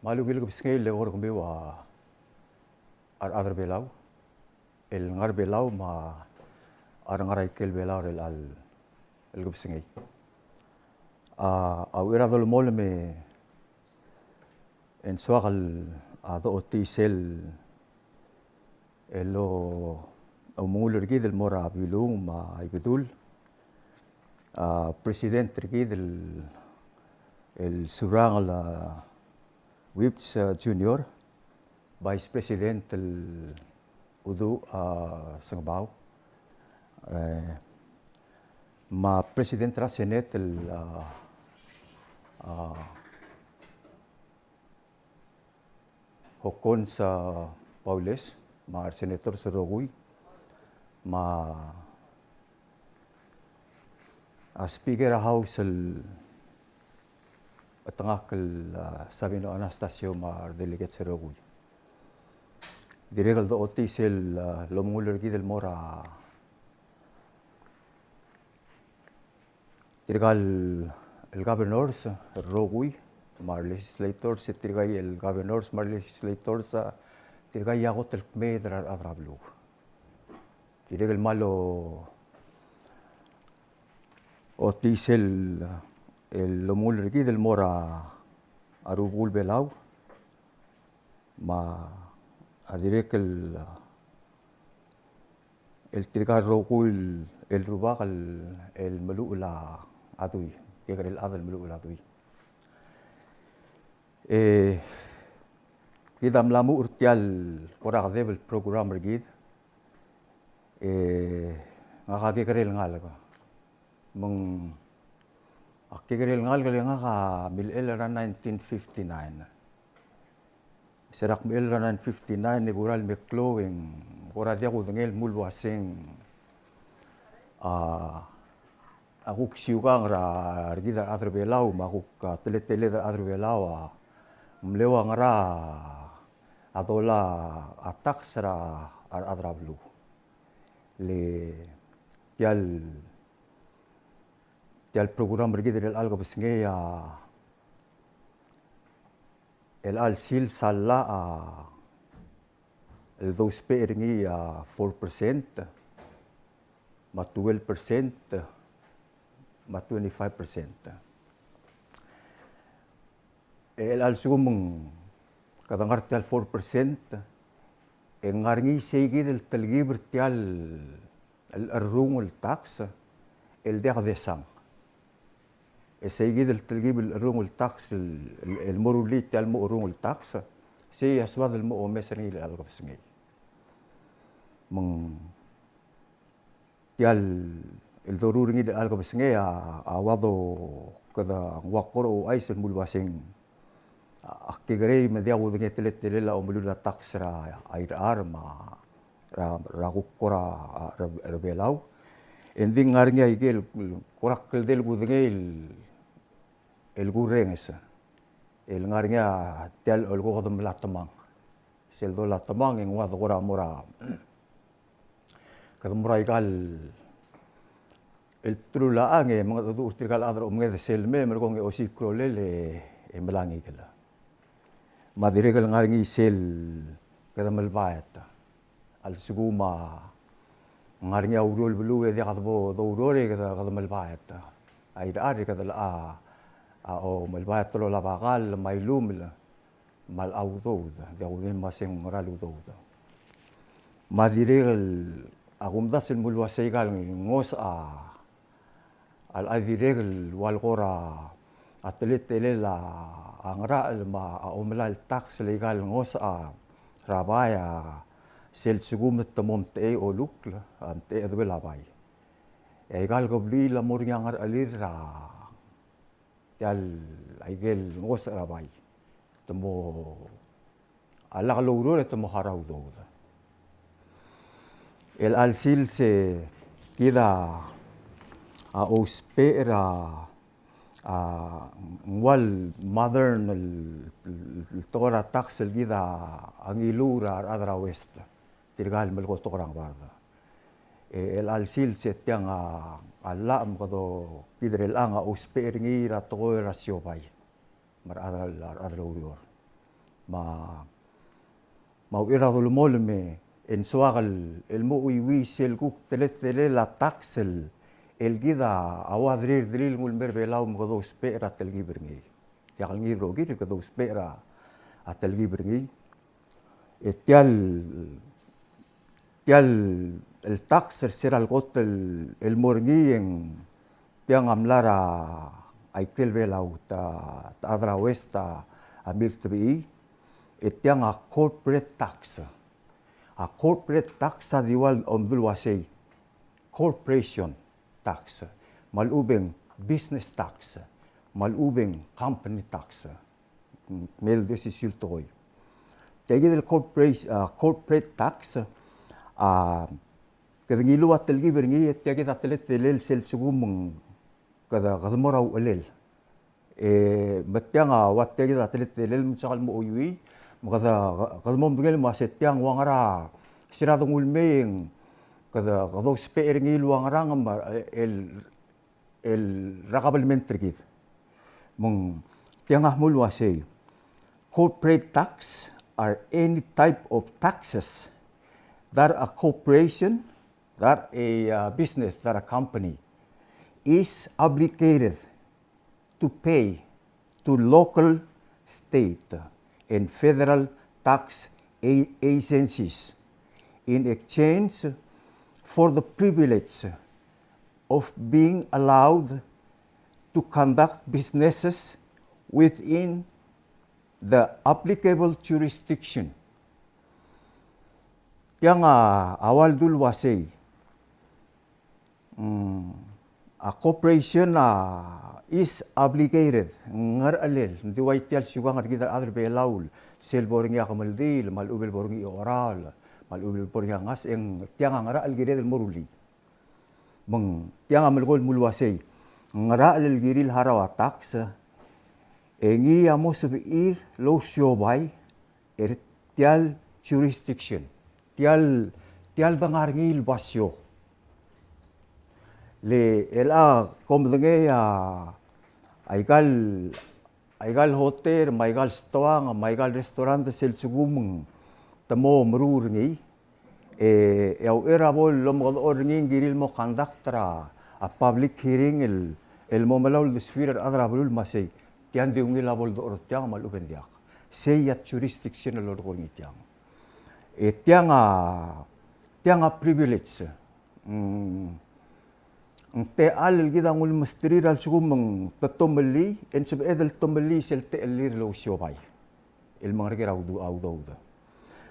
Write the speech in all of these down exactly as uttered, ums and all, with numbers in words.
Me a ungil kebesengei el eko er kemiu a rechad er Belau el ngar er Belau me a rengar er a ikrel Belau er chelecha el kebesengei. A uchei er a dolemolem e ng soak el dochotii sel el omengull er kid el mo er a Bilung me a Ibedul, a President er kid el, el Surangel a Whipps, a, Junior, Vice President el Uduch, a, Sengebau, e, me a President er a Senate el, a, a, Hokkons, a, Baules, me a resenators el rokui, me a Speaker er a House el chetengakl el, a, Sabino Anastacio me a redelegates el rokui. Dirrek el dochotii sel, a, omengull er kid el mo er a tirka el governors el rokui me a re legislators, e tirka el governors me a re legislators a tirka a kot el kmeed er a rechad er a beluu. Dirrek el kmal ochotii sel, el omengull er kid el mo er a rubekul Belau me a dirrek el el tirka el rokui el rubak el, el meluchel a dui, kekerei el chad el meluchel a dui. E kid a mla muchel er tia el kora kedeb el program er kid, e ngak a kekerei el ngalek. Me ng, a kekerei el ngalek el ngak a milechell er a nineteen fifty-nine. Se er a kmechell er a nineteen fifty-nine e kora el meklou e ng kora diak kudengei el mle uaseng, a, a kuk siukang er a, er kid a rechad er a Belau, me a kuk, a, teleteled er a rechad er a Belau a mle ua ngera a dolai a tax er a, a rechad er a beluu. Le tia el, tia el program er kid er chelecha el kebesengei a, chelecha el sils a llach a, el dousbech er ngii a four percent, me a twelve percent, me a twenty-five percent. E chelecha el lsekum ng kede ngar tia el four percent, e ng ngar ngii sei kid el telkib er tia el, el cherrungel tax el diak desang. E sei kid el telkib el cherrungel tax el, el, el mo rullii tia el mo cherrungel tax, sei a soad el mo omes er ngii er chelecha el kebesengei. Me ng tia el doruul er ngii er chelecha el kebesengei a, a ua do kede ng ua kora ouchais el mle uaseng, a, a kekerei me diak kudengei a teletelel a omelull a tax er a irechar me a, er a, er a kuk kora, a, er a, er a Belau. E ng di ngar ngii a ikel kora kldei el kudengei el, el kurrenges. El ngar ngii a tia el, el ko kede mla temang. Sel dolai a temang e ng ua de kora mo er a, kede mo er a ikal el bdelul a chang e mengedecheduch er tirka el chad er a omenged sel mei, me a lekong e osiik a rolel e, e melai a ngikel. Me a dirrek el ngar ngii sel kede melbaet. A lsekum a ngar ngii a ureor el beluu e diak de bo doureor e kede, kede melbaet. A irechar e kede locha, a, omelbaet el olab a kall me a ilumel me a locha udoud, diak kudengei el uaseng ngera el udoud. Me a dirrek el, a kumdasu el mle uasei kal ngosech a, a locha dirrek el ua el kora teletelel a ngerachel me a omelai el tax el ikal ngosech a, er a bai a sel lsekum te mo omtechei a olukl, a, omtechei a cheduel a bai. E a ikal kebliil a mo er ngii a ngerechelir er a tia el, a ikel ngosech er a bai. Te mo, a lak loureor e te mo harau a udoud. Chelecha el sils e kid a, a ousbech er a, a, ng ua el modern el, el, el tekoi er a tax el kid a ngiluu er a rechad er a West. Tirka el melekotok er a ngebard. E chelecha el sils e tiang a, a llach me kede kid er chelechang a ousbech er ngii er a tekoi er a siobai me a rechad, a rechad er a ureor. Me a, me a uchei er a dolemolem e ng soak el, el mo chuiuii sel kuk teletelel a tax el, el kid a ua dirrek el nguu el mei er a Belau me kede ousbech er a telkib er ngii. Diak el ngii el rokir, kede ousbech er a, a telkib er ngii. E tia el, tia el tax er se er a lekot el, el mo er ngii e ng tiang a mla er a ikrel Belau, ta, ta chad er a West a, a miltebechii, e tiang a corporate tax. A corporate tax a di ua el omdu el uasei corporation tax, me a lechub e ng business tax, me a lechub e ng company tax. Mei el di osisiu el tekoi. Tia kid el corporate, a, corporate tax, a, kede ngiluu a telkib er ngii, e tia kid a teletelel sel lsekum ng kede, kede mo er a uchelel. E, me tiang a ua tia kid a teletelel me ng soak el mo chuiuii, me kede, kede mo medengei el uasei tiang ua ngera, se er a denguu el mei e ng kede, kede ousbech er ngii el ua ngerang me a, el, el er a kabelment er kid. Me ng tiang a mlo uasei, corporate tax are any type of taxes that a corporation, that a, uh, business, that a company is obligated to pay to local, state, and federal tax a-, agencies in exchange for the privilege of being allowed to conduct businesses within the applicable jurisdiction. Tiang a, a ua ldu el uasei, mm, a corporation a is obligated, ngerechelel, ng di ua tia el siukang er kid el chad er a Belau, sel bo er ngii a kemeldiil, me a lechub el bo er ngii a ocheraol, me a lechub el bo er ngii a ngasech, e ng tiang a ngerachel el kired el mo rullii. Me ng tiang a melekoi el mlo uasei, ngerachel el kirir el harau a tax, e ngii a mo sebechir el ousiobai er tia el jurisdiction, tia el, tia el dengar er ngii el basio. Le chelecha kom medengei a, aika el, aika el hotel, me aika el stoang, me aika el restaurant, sel lsekum ng te mo meruul er ngii, e, e a uchei er a bo lomekedechor er ngii e ng kirir el mo conduct er a, a public hearing el, el mo melai a uldesuir a rechad er a beluu el uasei, tia ng di ungil a bo ledechor er tiang me a lechub e ng diak. Sei a jurisdiction el lolekoi er ngii tiang. E tiang a, tiang a privilege. Mm, ng techall el kid a nguu el mesterir a lsekum ng te tomellii, e ng sebeched el tomellii sel techellir el ousiobai el mengereker a udu-, a udoud.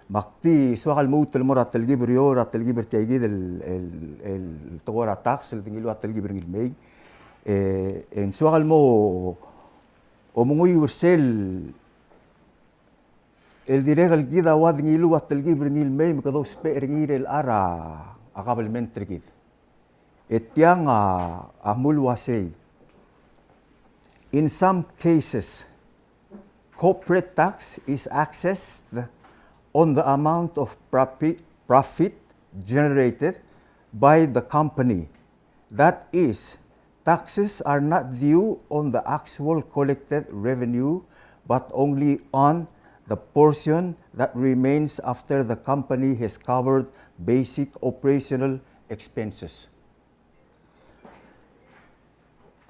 Me ak di soak el lmuut el mo er a telkib er eou, er a telkib er tia kid el, el, el tekoi er a tax el di ngiluu a telkib er ngii el mei. E, e ng soak el mo omenguiu er sel el dirrek el kid a ua di ngiluu a telkib er ngii el mei me kede ousbech er ngii er chelecha er a kabelment er kid. E tiang a, a mlo uasei. In some cases, corporate tax is assessed on the amount of profi-, profit generated by the company. That is, taxes are not due on the actual collected revenue, but only on the portion that remains after the company has covered basic operational expenses.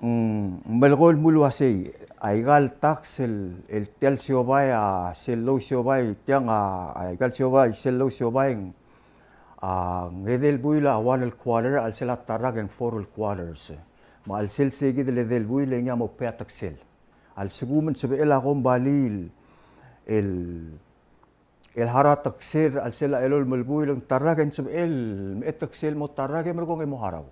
Mm, ng melekoi el mlo uasei, aika el tax el, el tia el siobai a, sel lousiobai, tiang a, aika el siobai, sel lousiobai, a, ng edei el buil a one el quarter, a chelsel a ta el rak e ng four el quarters. Me a chelsel sei kid el edei el buil e ngii a mo pay a teksel. A lsekum ng sebechel a kombalii el, el harau a teksel er a chelsel a elolem el buil e ng ta el rak e ng sebechel el mechei a teksel el mo ta el rak e merekong e mo harau.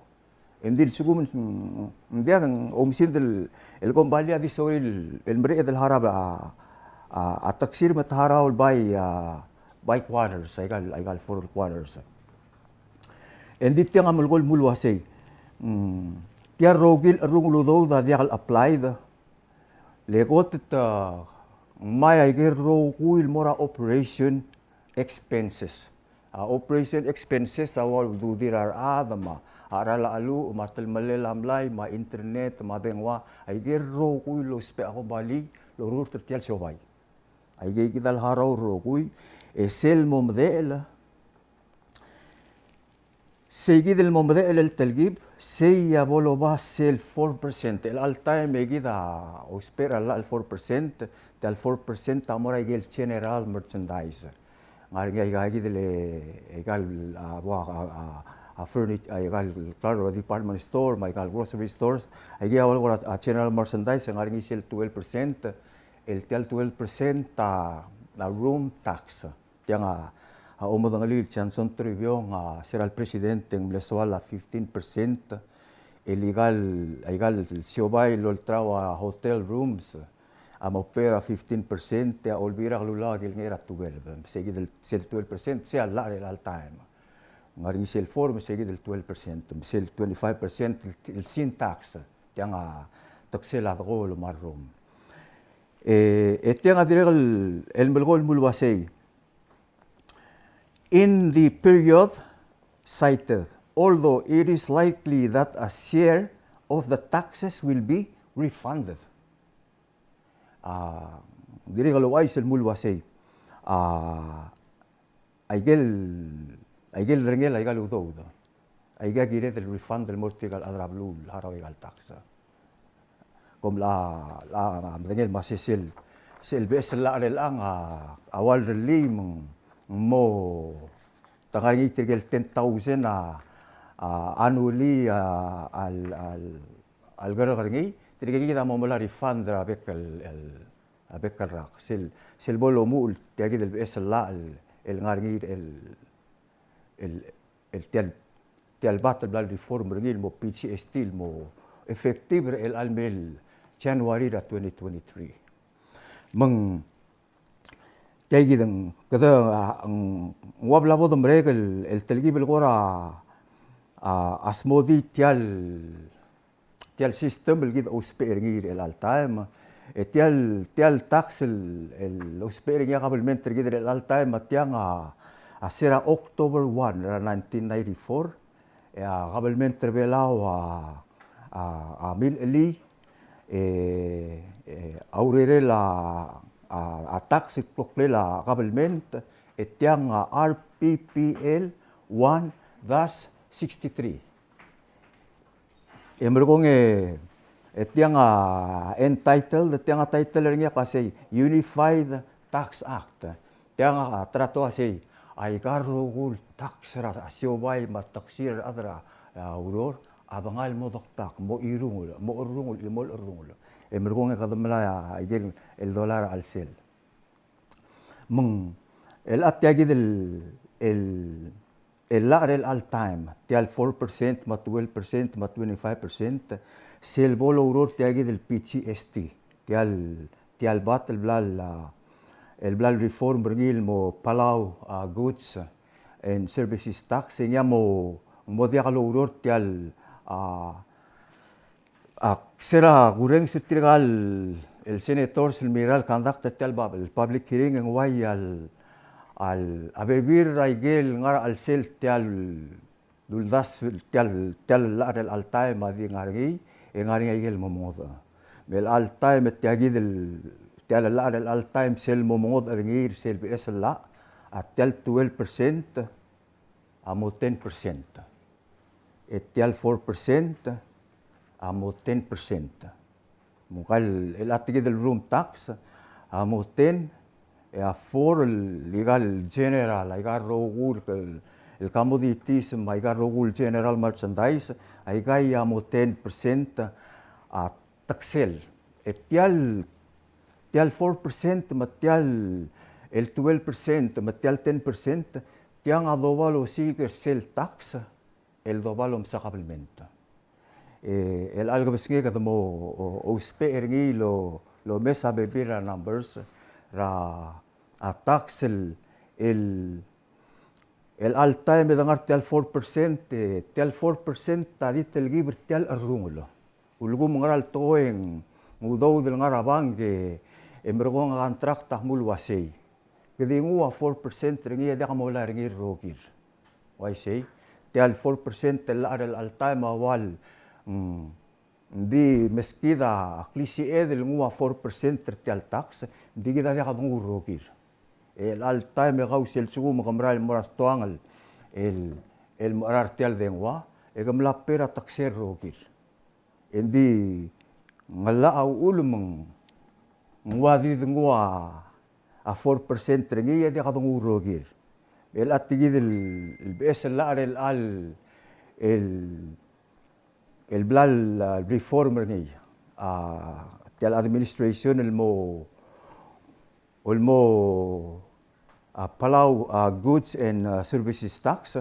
Engdi a lsekum ng, ng diak, ng oumesingd el, el kombalii a di sorir el, el mereched el harau a, a, a teksir me te harau el by, a, by quarters, aika el, aika el four quarters. Engdi tiang a melekoi el mlo uasei. Mm, tia el rokui el cherrungel udoud a diak el applied, le kot e te, a, ngmai aike el rokui el mo er a operation expenses. A operation expenses a ua uldudir a rechad me a cheral a cheluch me a telemellel a mlai me a internet me a dengua, aike el rokui el ousbech a kombalii el orurt er tia el siobai. Aikei kid a harau el rokui, e sel mo medechel, sei kid el mo medechel el telkib, sei a bo loba sel four percent. El all time e kid a ousbech er a llach el four percent, tia el four percent a mo er a ikel general merchandise. Ngar er ngii aika kid el, aika el, a, bo a, a, a furniture, aika el, klaro, department store, me aika el grocery stores, aikei a bo el kora, a, general merchandise, ngar er ngii sel twelve percent, el tia el twelve percent a, a room tax. Tiang a, a omedengelii el Johnson Toribiong, a, se er a le president e ng mle soal a fifteen percent, el aika el, aika el siobai el olterau a hotel rooms, a mo pay er a fifteen percent, e a Olbiil er a Kelulau a kilengei er a twelve, sei kid el, sel twelve percent, sei a llach er a all time. Ngar er ngii sel four, me sei kid el twelve percent, me sel twenty-five percent el, el sin tax, tiang a teksel a dekool me a rrom. E, e tiang a dirrek el, el melekoi el mo uasei. In the period cited, although it is likely that a share of the taxes will be refunded. A, dirrek el ouchais el mo uasei. A, aikel, aikel derengel aika el udoud. Aika kired el refund el mo er tirka el chad er a beluu el harau aika el tax. Kom locha, locha medengei el uasei sel, sel beches el llach er chelechang a, a ua lerellii me ng mo, te ngar er ngii tirke el ten thousand a, a, annually a, a, a, a lekerek er ngii, tirke kid a mo melai a refund er a bek el, el, a bek el rak. Sel, sel bo lomuchel tia kid el beches el llach el, el ngar er ngii el, el, el tia el, tia el bat el bla lereform er ngii el mo P G S T el mo effective er chelecha el mei el January er a twenty twenty-three. Me ng tia kid e ng, kede, a, ng ua bla bo de merek el, el telkib el kora, a, a smodii tia el, tia el system el kid a ousbech er ngii er chelecha el taem. E tia el, tia el tax el, el ousbech er ngii a kabelment er kid er chelecha el taem a tiang a, a se er a October one er a nineteen ninety-four, e a kabelment er Belau a, a, a milchelii, e, e a urerel a, a, a tax el kloklel a kabelment, e tiang a R P P L one dash sixty-three. E merekong e, e tiang a entitled, tiang a title er ngii a kmo sei Unified Tax Act. Tiang a trato a sei, aika el rokui el tax er a siobai me a teksir a rechad er a, a, ureor, a dengai el mo deketak, mo irungel, mo cherrungel, e mo cherrungel. E merekong e kede melai a, a ikel, el dollar er a chelsel. Me ng, el a tia kid el, el, el llach er chelecha el taem, tia el four percent, me a twelve percent, me a twenty-five percent, sel bo loureor tia kid el P G S T, tia el, tia el bat el bla el, a, el bla lereform er ngii el mo Palau, a, Goods and Services Tax, e ngii a mo, mo diak loureor tia el, a, A, se er a kurrenges er tirka el, el senators el mirrael el conduct er tia el pub-, el public hearing e ng uai a, a, a bebil er a ikel ngar er a chelsel tia el uldasu, tia el, tia el llach er chelecha el taem a di ngar er ngii, e ngar er ngii a ikel mo mengodech. Me chelecha el taem e tia kid el, tia el llach er chelecha el taem sel mo mengodech er ngii er sel beches el llach, a tia el twelve percent a mo ten percent. E tia el four percent a mo ten percent. Me ngka el, el a tia kid el room tax a mo ten, e a four el, aika el general, aika el rokui el, el commodities, me aika el rokui el general merchandise, aika a mo ten percent a teksel. E tia el, tia el four percent, me tia el, el twelve percent, me tia el ten percent, tiang a doba el osiik er sel tax el doba el omsa kabelment. E, el chelecha el kebesengei e kede mo, o, ousbech er ngii el, el omes a bebil er a numbers er a, a tax el, el, el chelecha el taem e de ngar tia el four percent, e, tia el four percent a di telkib er tia el cherrungel. Ulekum ngera el tekoi e ng udoud el ngar er a bank e, e merekong a contract a kmo el uasei. Ke di nguu a four percent er ngii e diak molai er ngii el rokir. Uaisei, tia el four percent el llach er chelecha el taem a ua el, mm, Ng di meskid a klisiched el nguu a four percent er tia el tax, ng di kid a diak donguu el rokir. E chelecha el taem e kau sel lsekum ke merael el mo er a stoang el, el, el mechar er tia el dengua, e ke mla pay er a tax er rokir. E ng di ng llach a uchul me ng ua di denguu a four percent er ngii e diak donguu el rokir. E chelecha tia kid el, el beches el llach er chelecha el, el el bla el, a, reform er ngii a tia el administration el mo, el mo, a, Palau, a, goods and, a, services tax.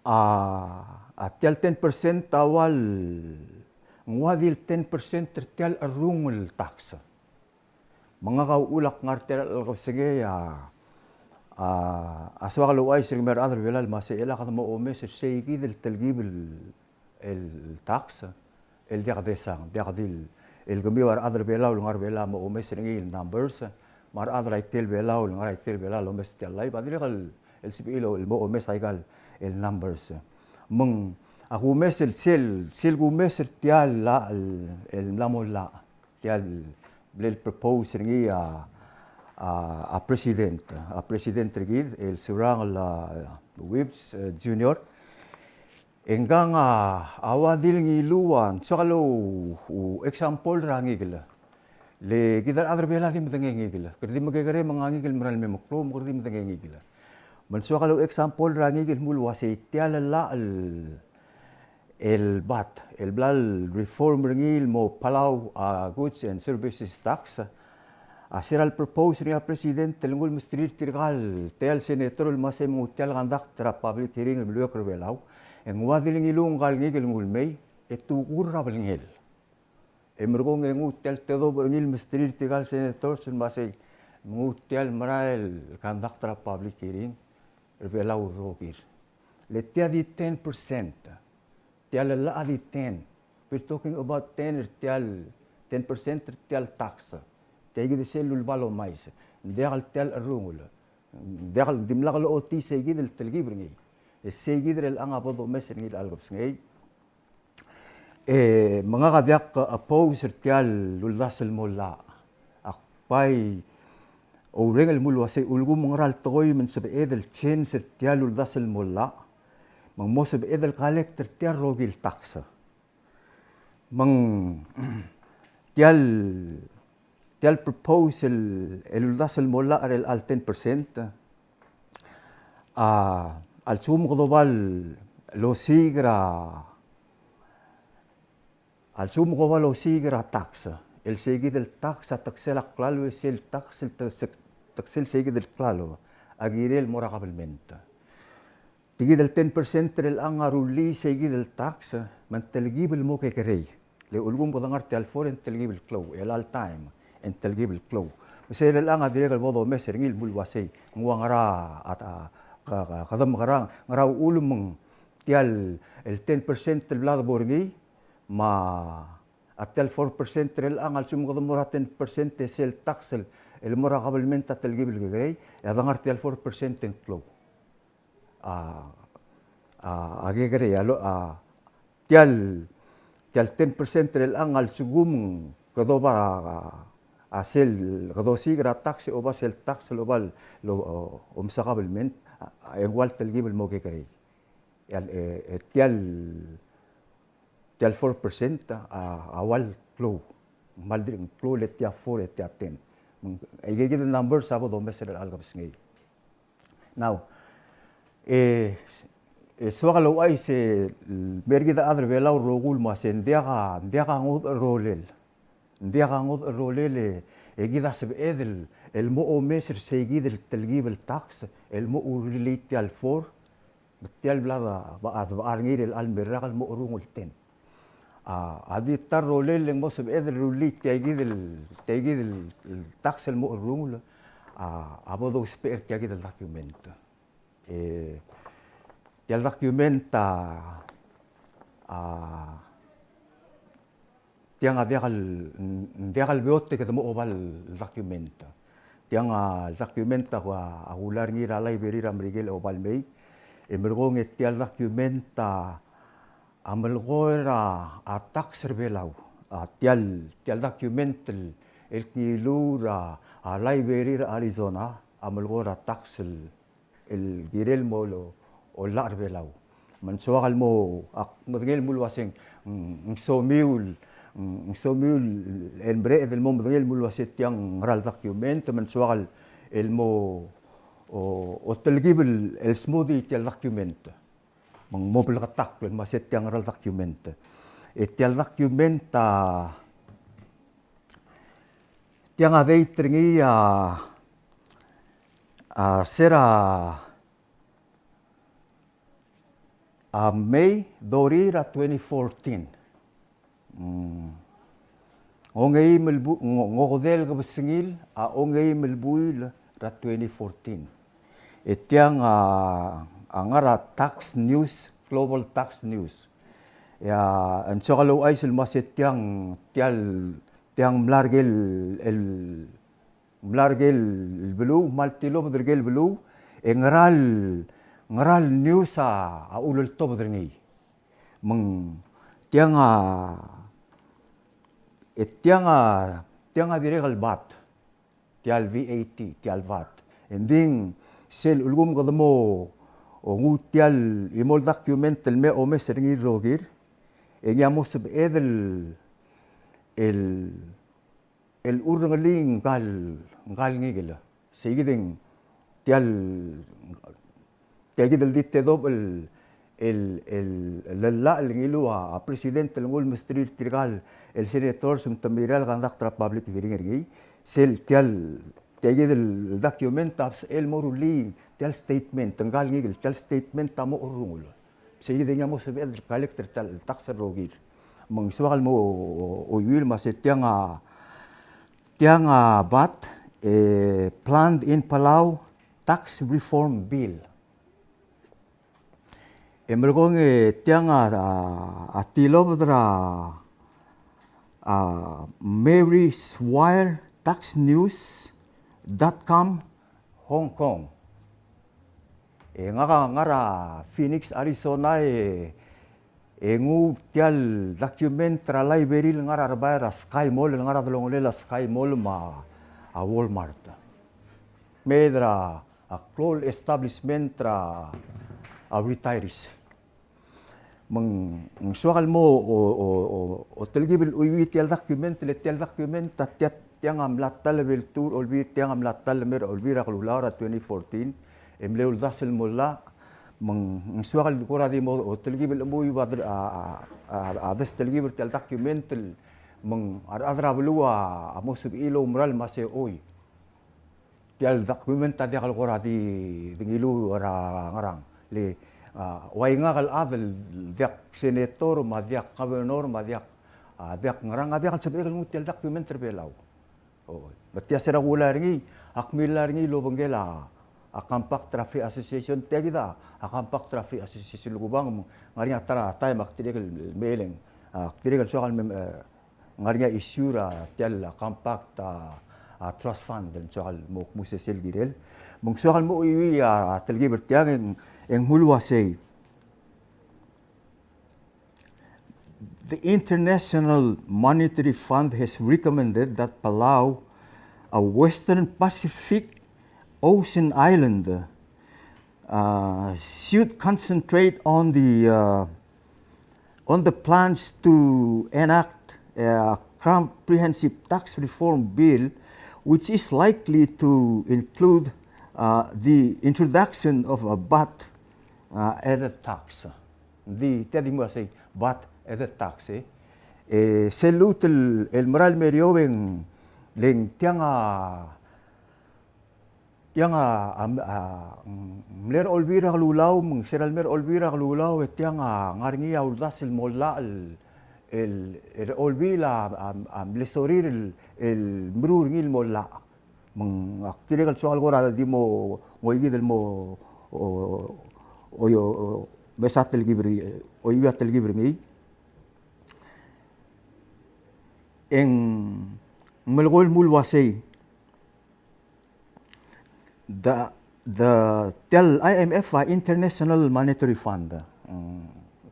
A, a tia el ten percent a ua el, ng ua di el ten percent er tia el cherrungel tax. Me ngak a uchul ak ngar tia el kebesengei a, a, a soak el ouchais er kemiu a rechad er Belau el uasei chelecha kede mo omes er sei kid el telkib el, el tax, el diak desang, diak di el, el kemiu a rechad er Belau el ngar Belau a mo omes er ngii el numbers, me a rechad er a ikrel Belau el ngar a ikrel Belau el omes tia el live, a dirrek el, el sebechir el mo omes aika el numbers. Me ng, a kumes el sel, sel kumes er tia el llach, el, el mla mo llach. Tia el, el propose er ngii a, a, a president, a president er kid, el Surangel, a, Whipps, e, Junior. E ngkang a, a ua di el ngiluu a, ng soak el ou, ou example er a ngikel. Le kid a rechad er Belau a di medengei a ngikel. Kede di mekekerei me ng ngikel el merael el me meklou, me kede di medengei a ngikel. Me ng soak el ou example er a ngikel el mle uasei tia el llach el el bat, el bla el reform er ngii el mo Palau, a, goods and services tax. A se er a le propose er ngii a president el nguu el mesterir tirka el, tia el senator el uasei me nguu tia el conduct er a public hearing el meliuekl er Belau. E ng ua di el ngiluu ngka el ngikel el nguu el mei, e tukur er a belngel. E merekong e nguu tia el tedobech er ngii el mesterir tirka el senators el uasei me nguu tia el merael el conduct er a public hearing er Belau el rokir. Le tia di ten percent. Tia el llach a di ten. We're talking about ten er tia el, ten percent er tia el tax. Tia kid a sel luleba el omais. Ng diak el tia el cherrungel. Ng diak el dimlak el ochotii sei kid el telkib er ngii. E sei kid er chelechang a bo domes er ngii er a chelecha el kebesengei. E, me ngak a diak oppose er tia el uldasu el mo llach. Ak bai oureng el mle uasei ulekum ng ngera el tekoi me ng sebeched el change er tia el uldasu el mo llach. Me ng mo sebeched el collect er tia el rokir el tax. Me ng tia el tia el propose el, el uldasu el mo llach er chelecha el ten percent, a, a lsekum kede oba el osiik er a, a lsekum kede oba el osiik er a tax, el sei kid el tax a teksel a klalo, e sel tax el te-, se-, teksel sei kid el klalo a kirel el mo er a kabelment. Tia kid el ten percent er chelechang a rullii sei kid el tax, me ng telkib el mo kekerei. Le ulekum kede ngar tia el four e ng telkib el klou, el all time, e ng telkib el klou. Me sei er chelechang a dirrek el bo domes er ngii el mle uasei, ng ua ngera, a, a, ka, ka, kede mekerang, ngera uchul me ng tia el, el ten percent el bla de bo er ngii, me a tia el four percent er chelechang a lsekum kede mo er a ten percent e sel tax el, el mo er a kabelment a telkib el kekerei, e a de ngar tia el four percent e ng klou. A, a, a kekerei, a lo, a, tia el, tia el ten percent er chelechang a lsekum kede oba, a, a sel, kede osiik er a tax e oba sel tax el oba el, lo, o, omsa kabelment, a, a, e ng ua el telkib el mo kekerei. E a, e, e tia el, tia el four percent a, a ua el klou. Ng kmal dirk klou le tia four e tia ten. Me ng, aike kid el numbers a bo domes er chelecha el kebesengei. Now, e, e soak el ouchais e, mer kid a chad er Belau el rokui el uasei ng diak a, ng diak a ngodech el rolel. Ng diak a ngodech el rolel e, e kid a sebeched el, el mo omes er sei kid el telkib el tax, el mo rullii tia el four, me tia el bla de, ba, de bechar ngii er chelecha el me rak el mo cherrungel el ten. A, a di ta el rolel e ng mo sebeched el rullii tia kid el, tia kid el, el tax el mo cherrungel, a, a bo dousbech er tia kid el document. E, tia el document a, a, tiang a diak el, ng diak el beot e kede mo oba el document. Tiang a, el document a, a kulai er ngii er a library er a Merikel e oba el mei. E merekong e tia el document a, a melekoi er a, a tax er a Belau. A tial, tial document el, el kngiluu er a, a library er a Arizona, a melekoi er a tax el, el kirel mo lo, ollach er a Belau. Me ng soak el mo, ak medengei el mo el uaseng, ng, ng somiu el, ng, ng somiu el mereched el mo medengei el mo el uasei tiang ngera el document, me ng soak el, el mo, o, otelkib el, el smodii tial document. Me ng mo bleketakl el uasei tiang ngera el document. E tial document a, tiang a date er ngii a, a ser a, a May thirty er a twenty fourteen. Mm. Ongeim el bu-, ngo-, ngokedei el kebesengil a ongeim el buil er a twenty fourteen. E tiang a, a ngar er a Tax News, Global Tax News. E a, ng soak el ouchais el uasei tiang, tial, tiang mla er ker el, el, mla er ker el beluu, me a tilobed er ker el beluu, e ngera el, ngera el news a, a uleltobed er ngii. Me ng tiang a, e tiang a, tiang a dirrek el VAT, tial VAT, tial VAT. E ng di sel ulekum kede mo nguu tial chimo el document el me omes er ngii el rokir, e ngii a mo sebeched el, el el urrengelii ngka el, ngka el ngikel. Seikid e ng tial, tiakid el di tedobech el, el, el, el llach el ngiluu a, a president el nguu el mesterir tirka el senators me te mera el conduct er a public hearing er ngii. Sel tial, tiakid el document a bsechel el mo rullii tial statement, ngka el ngikel, tial statement a mo orrungul. Seikid e ngii a mo sebeched el collect er tial tax el rokir. Me ng soak el mo, o, o, oiuii el uasei tiang a, tiang a VAT, e, Planned in Palau Tax Reform Bill. E melekong e tiang a, a, a tilobed er a, a, Mary Swire, tax news dot com, Hong Kong. E ngak a ngar er a Phoenix, Arizona, e, e nguu tial document er a library el ngar er a rebai er a Sky Mall, el ngar er a delongelel a Sky Mall me a, a Walmart. Mei er a, a klou el establishment er a, a retirees. Me ng, ng soak el mo, o, o, o, otelkib el chuiuii tial document, le tial document a tia, tiang a mla ta el bebil er a Olbiil, tiang a mla ta el mer a Olbiil er a Kelulau er a twenty fourteen, e mle uldasu el mo llach, me ng, ng soak el kora di mo, otelkib el chemuiu a, a, a, a, a destelkib er tial document el, me ng a rechad er a beluu a, a mo sebechir el oumera el uasei oi. Tial document a diak el kora di, di ngiluu er a ngerang. Le, a, ua ngak el chad el diak senator, me a diak governor, me a diak, a, diak ngerang, a diak el sebechek el nguu tial document er a Belau. O, me tia se er a kulai er ngii, ak millai er ngii el obengkel a, a compact er a Free Association, tiakid a, a compact er a Free Association el kubang, me ng ngar er ngii a ta er a taem ak dirrek el mei el, ak dirrek el soak el mei, e, ng ngar er ngii a issue er a tial compact a, a trust fund el soak el mo kmu sesei el kirel. Me ng soak el mo chuiuii a telkib er tiang e ng, e ng mle uasei. The International Monetary Fund has recommended that Palau, a Western Pacific Ocean island, uh, should concentrate on the, uh, on the plans to enact a comprehensive tax reform bill, which is likely to include, uh, the introduction of a VAT, uh, added tax. Di, tia di mo uasei VAT added tax, e. E, sel lluut el, el mera el meriou e ng, le ng tiang a, tiang a, a, a, mle er a Olbiil er a Kelulau, me ng se er a leme er a Olbiil er a Kelulau, e tiang a ngar er ngii a uldasu el mo llach el, el, er a Olbiil a, a, a mle sorir el, el meruul er ngii el mo llach. Me ng ak dirrek el soak el kora di mo, ngoikid el mo, o, o, o, o, mesa telkib er, oiuii a telkib er ngii. E ng melekoi el mle uasei. The, the, tial I M F a International Monetary Fund. Mm,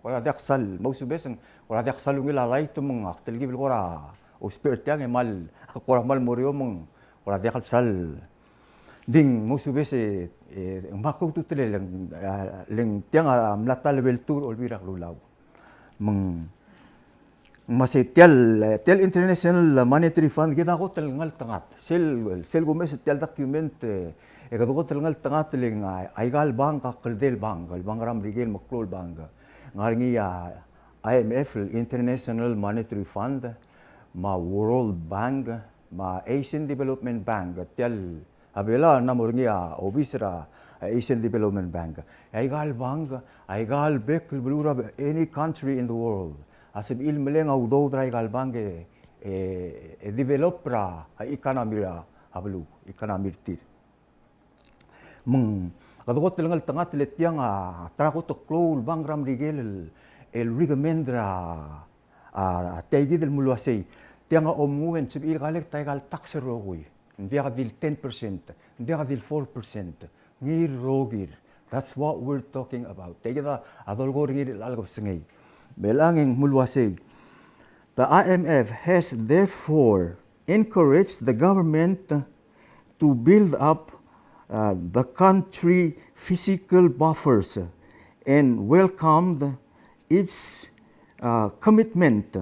Kora diak sal, mousubes e ng kora diak sal ungil a light me ng ak telkib el kora ousbech er tiang e mal, kora mal mo er eou me ng kora diak el sal. Ng di mousubes e, e, me ak ultutelel e le ng, a, le ng tiang a mla ta el level two er a Olbiil er a Kelulau. Me ng me sei tia el, tia el International Monetary Fund, kid a kot el ngeltengat. Sel, sel kumes tia el document, e, e kede kot el ngeltengat le ng a, aika el bank a kldei el bank, el bank er a Merikel me a klou el bank. Ngar er ngii a I M F, el International Monetary Fund, me a World Bank, me a Asian Development Bank, tia el A Belau a mla mo er ngii a obis er a Asian Development Bank. Aika el bank, aika el bek el beluu er a any country in the world a sebechir el meleng a udoud er aika el bank e, e, e develop er a economy er a beluu, economy er tir. Me ng, kede kot el ngeltengat le tiang a ta er a kot el klou el bank er a Merikel el, el recommend er a, a, tia kid el mle uasei. Tiang a omnguu e ng sebechir el collect aika el tax el rokui. Ng diak di el ten percent, ng diak di el four percent. Ngii el rokir. That's what we're talking about. Tia kid a dolekoi er ngii er chelecha el kebesengei. Me chelechang e ng mle uasei. The I M F has therefore encouraged the government to build up, uh, the country fiscal buffers and welcomed its, uh, commitment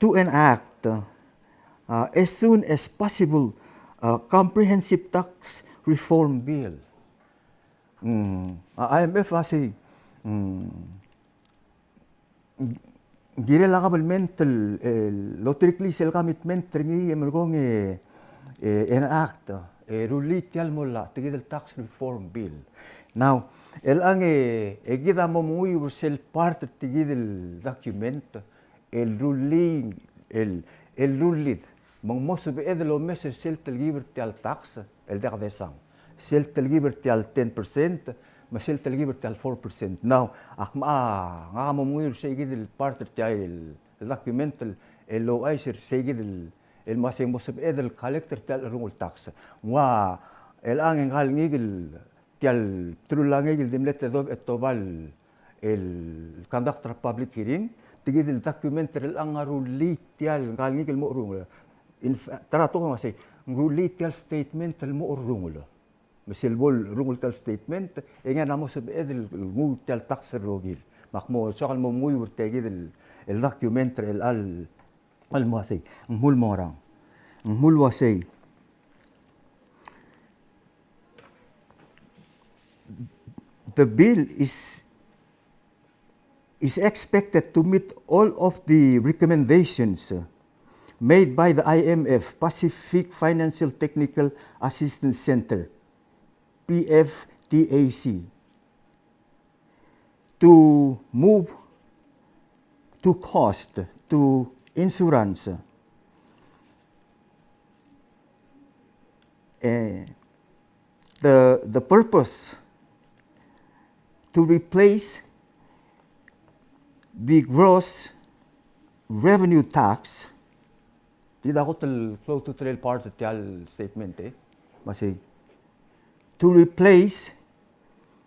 to enact, uh, as soon as possible, a comprehensive tax reform bill. Mm, a I M F a sei, mm, ng kirel a kabelment el, el oterekii sel commitment er ngii e merekong e, e, enact, e rullii tia el mo llach, tia kid el tax reform bill. Now, chelechang e, e kid a mo menguiu er sel part er tia kid el document, el rullii, el, el rullid. Me ng mo sebeched el omes er sel telkib er tia el tax, el diak desang. Sel telkib er tia el ten percent, me sel telkib er tia el four percent. Now, ak mo, a, ngak a mo menguiu er sei kid el part er tia el, el document el, el ouchais er sei kid el, el mo sei ng mo sebeched el collect er tia el cherrungel tax. Ng ua, chelechang e ngka el ngikel tia el terullangek el di mle tedobech e tobal el conduct er a public hearing, tia kid el document er chelechang a rullii tia el, ngka el ngikel mo cherrungel. In fa-, ta er a tekoi me sei, ng rullii tia el statement el mo cherrungel. Me sel bo lerrungel tia el statement, e ngii a mo sebeched el nguu tia el tax el rokir. Me ak mo soak el mo menguiu er tia kid el, el document er chelechang el el mo uasei, ng mle mo ngerang. Ng mle uasei. The bill is, is expected to meet all of the recommendations, uh, made by the I M F Pacific Financial Technical Assistance Center, P F T A C. To move to cost, to insurance. Eh, the, the purpose to replace the gross revenue tax. Tia a kot el klou a ultutelel el part er tia el statement, e. Me sei. To replace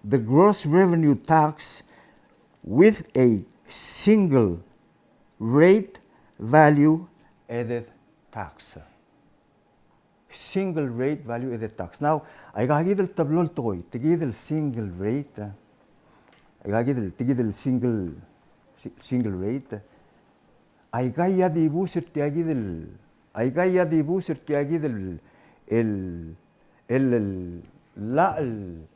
the gross revenue tax with a single rate value added tax. Single rate value added tax. Now, aika kid el teblo el tekoi, tia kid el single rate, e. Aika kid el, tia kid el single, si-, single rate. Aika a dibus er tia kid el, aika a dibus er tia kid el, el, el, el llach el,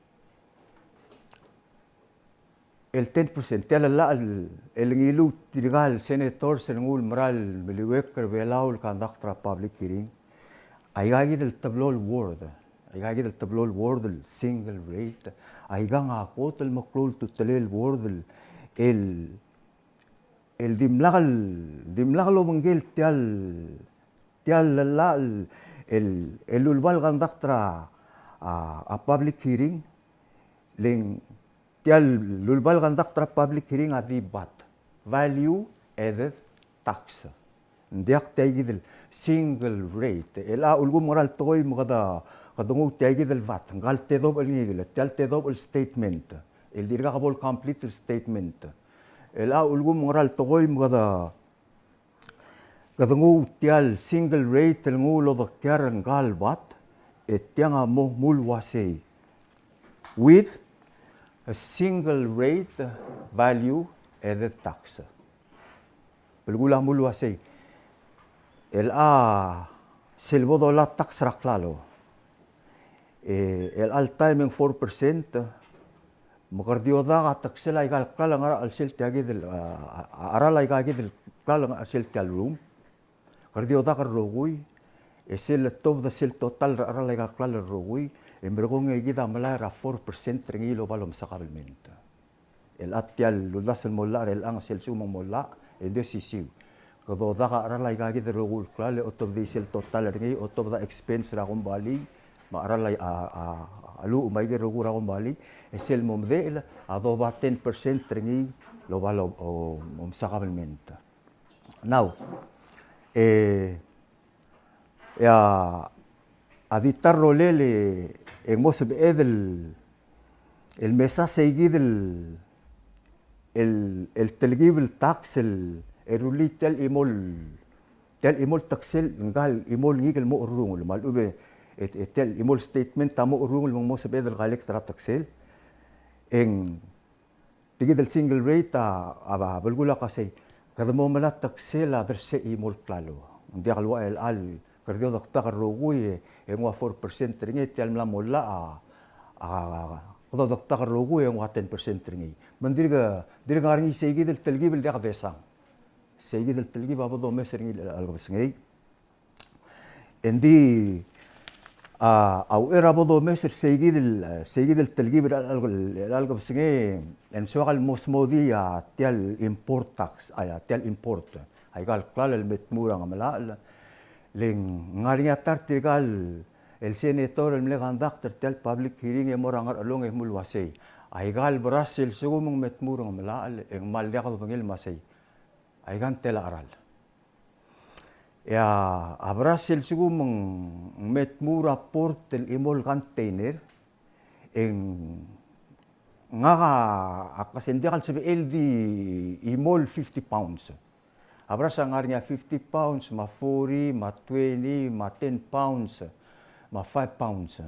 el ten percent, tia el llach el, el ngiluu tirka el senators el nguu el mera el meliuekl er a Belau el conduct er a public hearing. Aika kid el teblo el word, aika kid el teblo el word el single rate, aika a kot el meklou a ultutelel el word el, el el dimlak el, dimlak el obengkel tia el, tia el llach el, el, el luleba el conduct er a, a, a public hearing, le ng tia el luleba el conduct er a public hearing a di VAT, value added tax. Ng diak tia kid el single rate. El a ulekum ngera el tekoi me kede, kede nguu tia kid el VAT, ngka el tedobech el ngikel, tia el tedobech el statement. El dirkak bo el complete el statement. el a ulekum ng ngera el tekoi me kede, kede nguu tia el single rate el nguu el odekiar ngka el bat, e tiang a mo mul uasei. With a single rate value added tax. Belkul a mul uasei. El a sel bo dolai a tax er a klalo. E, el a le taem e ng four percent, me kede di odak a teksel aika el klalo el ngar er a chelsel tia kid el, a, a, a cheral aika kid el klalo el ngar er a chelsel tia el room. Kede di odak el rokui, e sel tobed a sel total er a cheral aika el klalo el rokui, e merekong e kid a melai er a four percent er ngii el oba el omsa kabelment. El a tia el uldasu el mo llach er chelechang, sel lsekum ng mo llach, e ng di osisiu. Kede odak a cheral aika kid el rokui el klalo, e otobedii sel total er ngii, otobed a expense er a kombalii, me a cheral a, a, a, a lluich me aike el rokui er a kombalii, e sel mo medechel a doba ten percent er ngii el oba el o, o, omsa kabelment. Now, e, e a, a di ta el rolel e, e ng mo sebeched el, el mesa sei kid el, el, el telkib el tax el, el rullii tia el chimo el, tia el chimo el teksel, ngka el chimo el ngikel el mo cherrungel, me a lechub e, e, e tia el chimo el statement a mo cherrungel me ng mo sebeched el collect er a teksel. E ng Tia kid el single rate a, a, a belkul a uasei, kede mo melai a teksel a dersii a chimo el klalo. Ng diak el ua el, el kede di odektak el rokui e, e nguu a four percent er ngii, e tia el mla mo llach a, a, a, kede odektak el rokui e nguu a ten percent er ngii. Me ng dirk, dirk ngar er ngii sei kid el telkib el diak desang. Sei kid el telkib a bo domes er ngii el, el kebesengei. Engdi a, a uchei er a bo domes er sei kid el, sei kid el telkib er a, er a, er a kebesengei, e ng soak el mo smodii a tia el import tax, a, tia el import. Aika el klalo el me tmuu er a Ngemelachel. Le ng ngar er ngii a ta er tirka el senator el mle conduct er tia el public hearing e mo er a Ngerchelong e mle uasei, aika el beras el lsekum ng me tmuu er a Ngemelachel, e ng kmal diak dodengei el uasei, aika ng tela cheral. E a, a beras el lsekum ng me tmuu er a port el chimo el container, e ng ngak a, a kmo se ng diak el sebechel di chimo el fifty pounds. A beras a ngar er ngii a fifty pounds, me a forty, me a twenty, me a ten pounds, me a five pounds.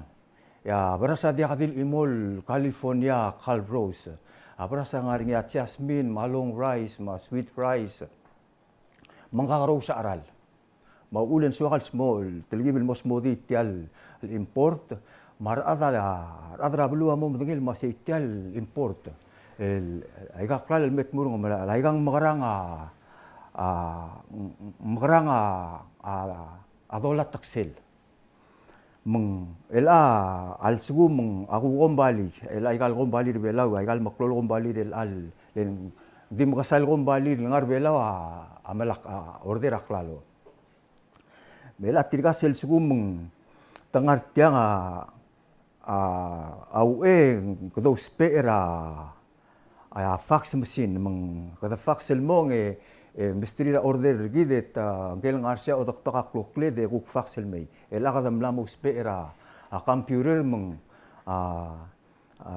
E a beras a diak di el chimo el California Calrose. A beras a ngar er ngii a jasmine, me a long rice, me a sweet rice. Me ng kakerous a cheral. Me a uchul e ng soak el smodii, el telkib el mo smodii tia el import, me a rechad a, rechad er a beluu a mo medengei el uasei tia el import. El, aika el klalo el me tmuu er a Ngemelachel, aika ng mekerang a, a, ng mekerang a, a, a dolai a teksel. Me ng, el a, a lsekum ng a kuk kombalii, el aika el kombalii er a Belau, aika el meklou el kombalii er chelechang, le ng di mekesai el kombalii el ngar er a Belau a, a melai a order er a klalo. Me el a tirka sel lsekum ng te ngar tiang a, a, a uchei e kede ousbech er a, a fax machine, me ng kede fax el mong e, e mesterir a order er kid e te, ngike el ngar sei a odekdok a klokled e kuk fax el mei. El a kede mla mo ousbech er a, a computer me ng, a, a,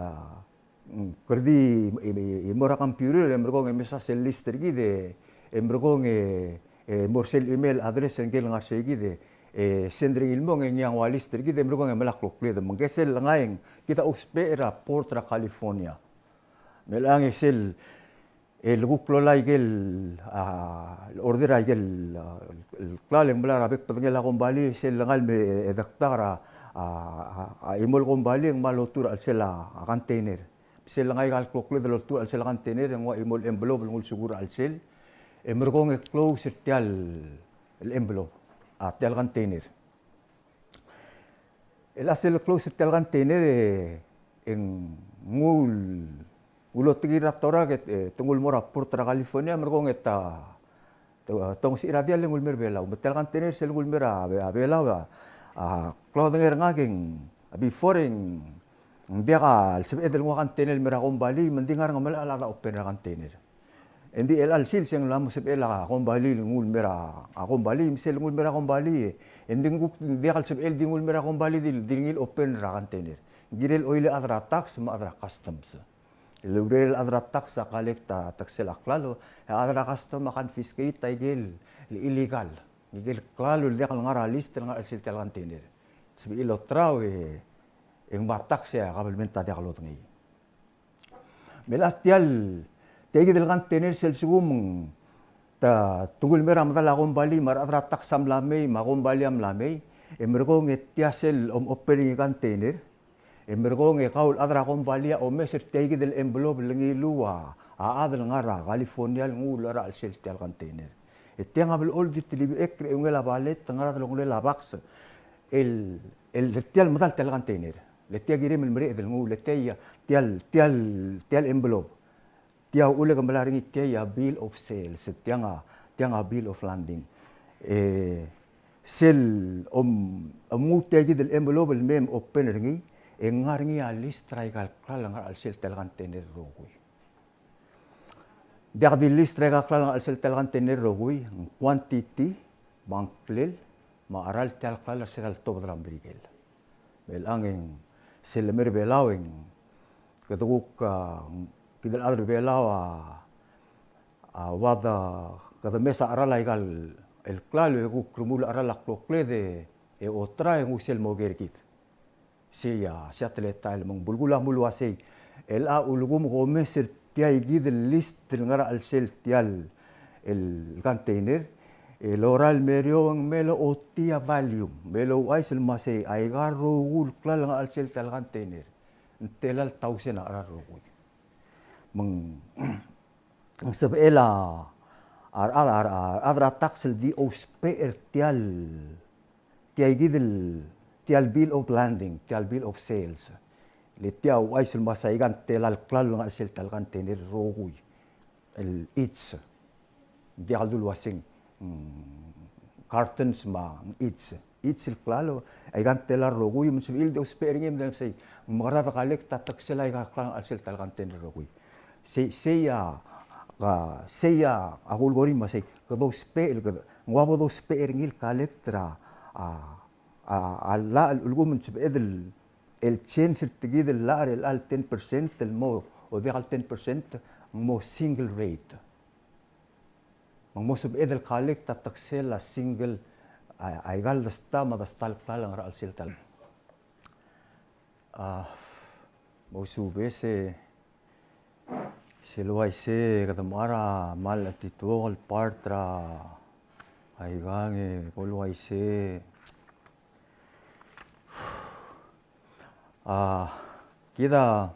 kede di, e, e, e mo er a computer e merekong e mesa sel list er kid e, e merekong e, e mo er sel email address er ngike el ngar sei kid e, e send er ngii el mong e ngii a nguu a list er kid e merekong e melai a klokled. Me ngike sel lengai e ng kid a ousbech er a port er a California. Me chelechang e sel, el kuk lolai aike el, a, order er aike el, a, el klalo e ng melai er a bek el bedengel a kombalii, sel lengai el me, e, dektak er a, a, a, a chimo el kombalii e ng kmal oltuu er a chelsel a, a container. Sel lengai aika el klokled el oltuu er a chelsel a container e ng ua chimo el envelope el nguu el sukur er a chelsel. E merekong e close er tia el, el envelope, a, tia el container. El a sel close er tia el container e, e ng ul-, ulotekir er a torak e, e te nguu el mo er a port er a California, merekong e te, te, te ongesechir a diall e nguu el mei er a Belau. Me tia el container sel nguu el mei er a Be-, a Belau a, a, klou a dengei er ngak e ng, a, before e ng diak el sebeched el nguu a container el mei er a kombalii, me ng di ngar er a Ngemelachel a open er a container. Engdi chelecha el sils e ng mla mo sebechel a kombalii el nguu el mei er a, a kombalii, me sel nguu el mei er a kombalii, e ng di kuk diak el sebechel di nguu el mei er a kombalii di, di ngii el open er a container. Ng kirel oilei a chad er a tax me a chad er a customs. el urerel a chad er a tax a collect a tax er a klalo, e a chad er a custom a confiscate a ikel illegal, ikel klalo el diak el ngar er a list el ngar er a chelsel tia el container. Sebechir el oterau e ng mo tax e a government a diak lodengei. Me a tia el, tia kid el container sel lsekum te, te nguu el mei er a medal a kombalii me a rechad er a tax a mla mei me a kombalii a mla mei, e merekong e tia sel om open er ngii a container, e merekong e kau el chad er a kombalii a omes er tia kid el envelope el ngiluu a chad el ngar er a California el nguu el ngar er a chelsel tia el container. E tiang a blechoel di telibechekl er a eungel a pallet el ngar er a delongelel a box el, el tia el medal tia el container. Le tia kirem el mereched el nguu, le tia, tia el, tia el, tia el envelope. Tia uchul e ke melai er ngii tia a bill of sales, tiang a, tiang a bill of landing. E sel om, om nguu tia kid el envelope el mei me open er ngii, e ng ngar er ngii a list er aika el klalo el ngar er a chelsel tia el container el rokui. Diak di list er aika el klalo el ngar er a chelsel tia el container el rokui, ng quantity, me a ngklel, me a cheral tia el klalo er sel ltobed er a Merikel. Me chelechang e ng sel lemei er a Belau e ng kede kuk, a, kid el chad er a Belau a, a, ua de, kede mesa cheral aika el klalo e kuk remuul a cheral a klokled e oterau e nguu sel mo ker kid. Sei a, sei a teletael me ng belkul a mle uaisei. Chelecha ulekum kom omes er tia kid el list el ngar er a chelsel tia el container, el orael el mei er eou e ng mle ochotii a value, mle ouchais el uasei aika el rokui el klalo el ngar er a chelsel tia el container ng tela el thousand a cheral el rokui. Me ng ng sebechel a, a, a, a, a rechad er a tax el di ousbech er tia el, tia kid el, tia el bill of landing, tia el bill of sales. Le tia ouchais el uasei aika ng tela el klalo el ngar er a chelsel tia el container el rokui. El each. Diak el dulu uasei ng, mm, cartons me a each. Each el klalo, aika ng tela el rokui, me ng sebechir el di ousbech er ngii me ng sei, ng mekera de collect a tax er aika el klalo el ngar er a chelsel tia el container el rokui. Sei, sei a, a, sei a, a kulekoi me sei, kede ousbech el kede, ng ua bo dousbech er ngii el collect er a, a, a, a llach el ulekum ng sebeched el, el change er tia kid el llach er a ten percent el mo, o diak el ten percent, ng mo single rate. Me ng mo sebeched el collect a tax er a single, a, aika el desta me a desta el klalo el ngar er a chelsel tia el. A, mousubes e, sel uaisei, kede mechar a kmal chetituokel el part er a, aikang e, ko el uaisei. A, kid a,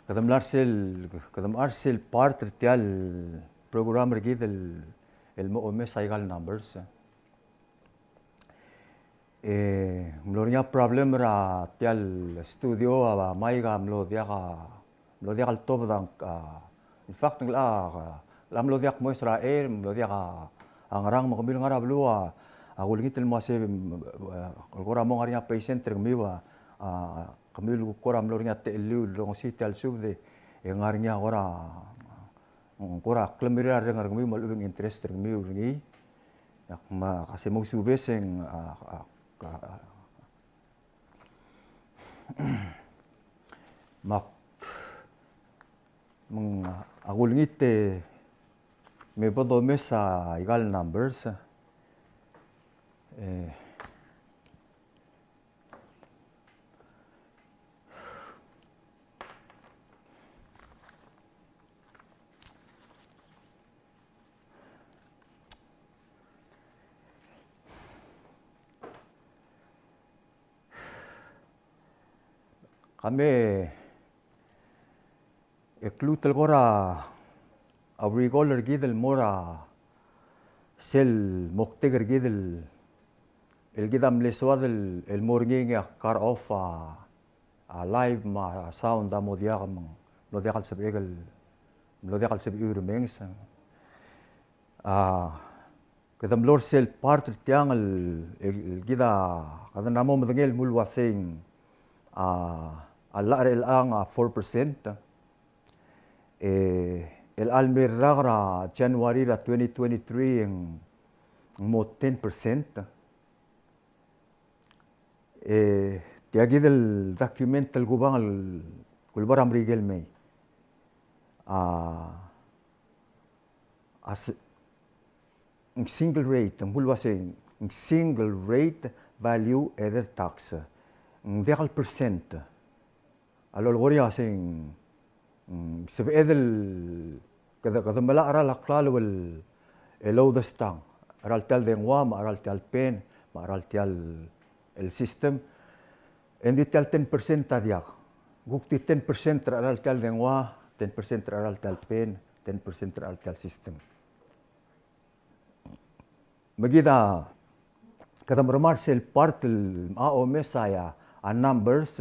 kede mla er sel, kede mla er sel part er tia el program er kid el, el mo omes aika el numbers. E, mlo er ngii a problem er a tia el studio a, a mic a mlo diak a, mlo diak el tobed a, a, in fact, ng locha, a, locha mlo diak moes er a air, mlo diak a, a ngerang me kemiu el ngar er a beluu a, a kulengit el mo uasei, mm, e, kora mo ngar er ngii a patient er kemiu a, a, kemiu el kora mlo er ngii a techelliu el rongesii tia el subed e, e ngar er ngii a kora, mm, kora klemirir a reng er kemiu me a lechub e ng interest er kemiu er ngii. Ak me, ak se mousubes e ng, a, a, a, me ak, me ng, a kulengit e me bo domes aika el numbers. E, Ka me, e kluut el kora, a, uriul er kid el mo er a sel moktek er kid el, el kid a mle soad el, el mo er ngii e ng cut off a, a live me a sound a mo diak me ng, mlo diak el sebechek el, mlo diak el sebechiu el remenges. A, kede mlo er sel part er tiang el, el, el kid a, kede mla mo medengei el mle uasei, a, a llach er chelechang a four percent. E, el chelecha el mei el rak er a January er a twenty twenty-three e ng, ng mo ten percent. E, tia kid el document el kubang el kuleba er a Merikel el mei. a, a se-, ng single rate, ng mle uase ng single rate value added tax. Ng diak el percent. A lolekoi er ngii a se ng, mm, sebeched el kede, kede melai a cheral a klalo el, el oudestang. A cheral tia el dengua, me a cheral tia el pen, me a cheral tia el system. Engdi tia el ten percent a diak. Kuk di ten percent er a cheral tia el dengua, ten percent er a cheral tia el pen, ten percent er a cheral tia el system. Me kid a, kede mermang er sel part el, a omes a, a numbers,